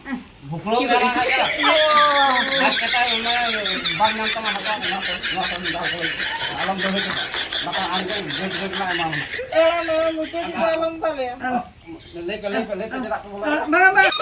ᱵᱷᱩᱠᱲᱟᱹᱣ ᱜᱮᱨᱟᱝ ᱮ ᱧᱮᱞᱟᱢ᱾ ᱚ᱾ ᱟᱡ ᱠᱟᱴᱟ ᱚᱱᱟ ᱵᱟᱝ ᱧᱟᱢ ᱛᱟᱢᱟ, ᱱᱚᱣᱟ ᱠᱚ, ᱱᱚᱣᱟ ᱠᱚ, ᱱᱚᱣᱟ ᱠᱚ ᱟᱞᱚᱢ ᱫᱟᱹᱲ ᱦᱚᱪᱚ ᱠᱚᱣᱟ᱾ ᱵᱟᱠᱷᱟᱱ ᱟᱢ ᱜᱮ ᱜᱮᱴ, ᱜᱮᱴ ᱨᱮᱱᱟᱜ ᱮᱢᱟᱢᱟ᱾ ᱮᱲᱟ, ᱱᱚᱣᱟ ᱢᱩᱪᱟᱹᱫ ᱨᱮᱫᱚ ᱟᱞᱚᱢ ᱫᱟᱞᱮᱭᱟ᱾ ᱞᱟᱹᱭ ᱯᱮ, ᱞᱟᱹᱭ ᱯᱮ, ᱞᱟᱹᱭ ᱯᱮ, ᱪᱮᱫᱟᱜ ᱯᱮ ᱵᱚᱞᱚᱭᱮᱱᱟ? ᱵᱟᱝᱟ, ᱵᱟᱝᱟ᱾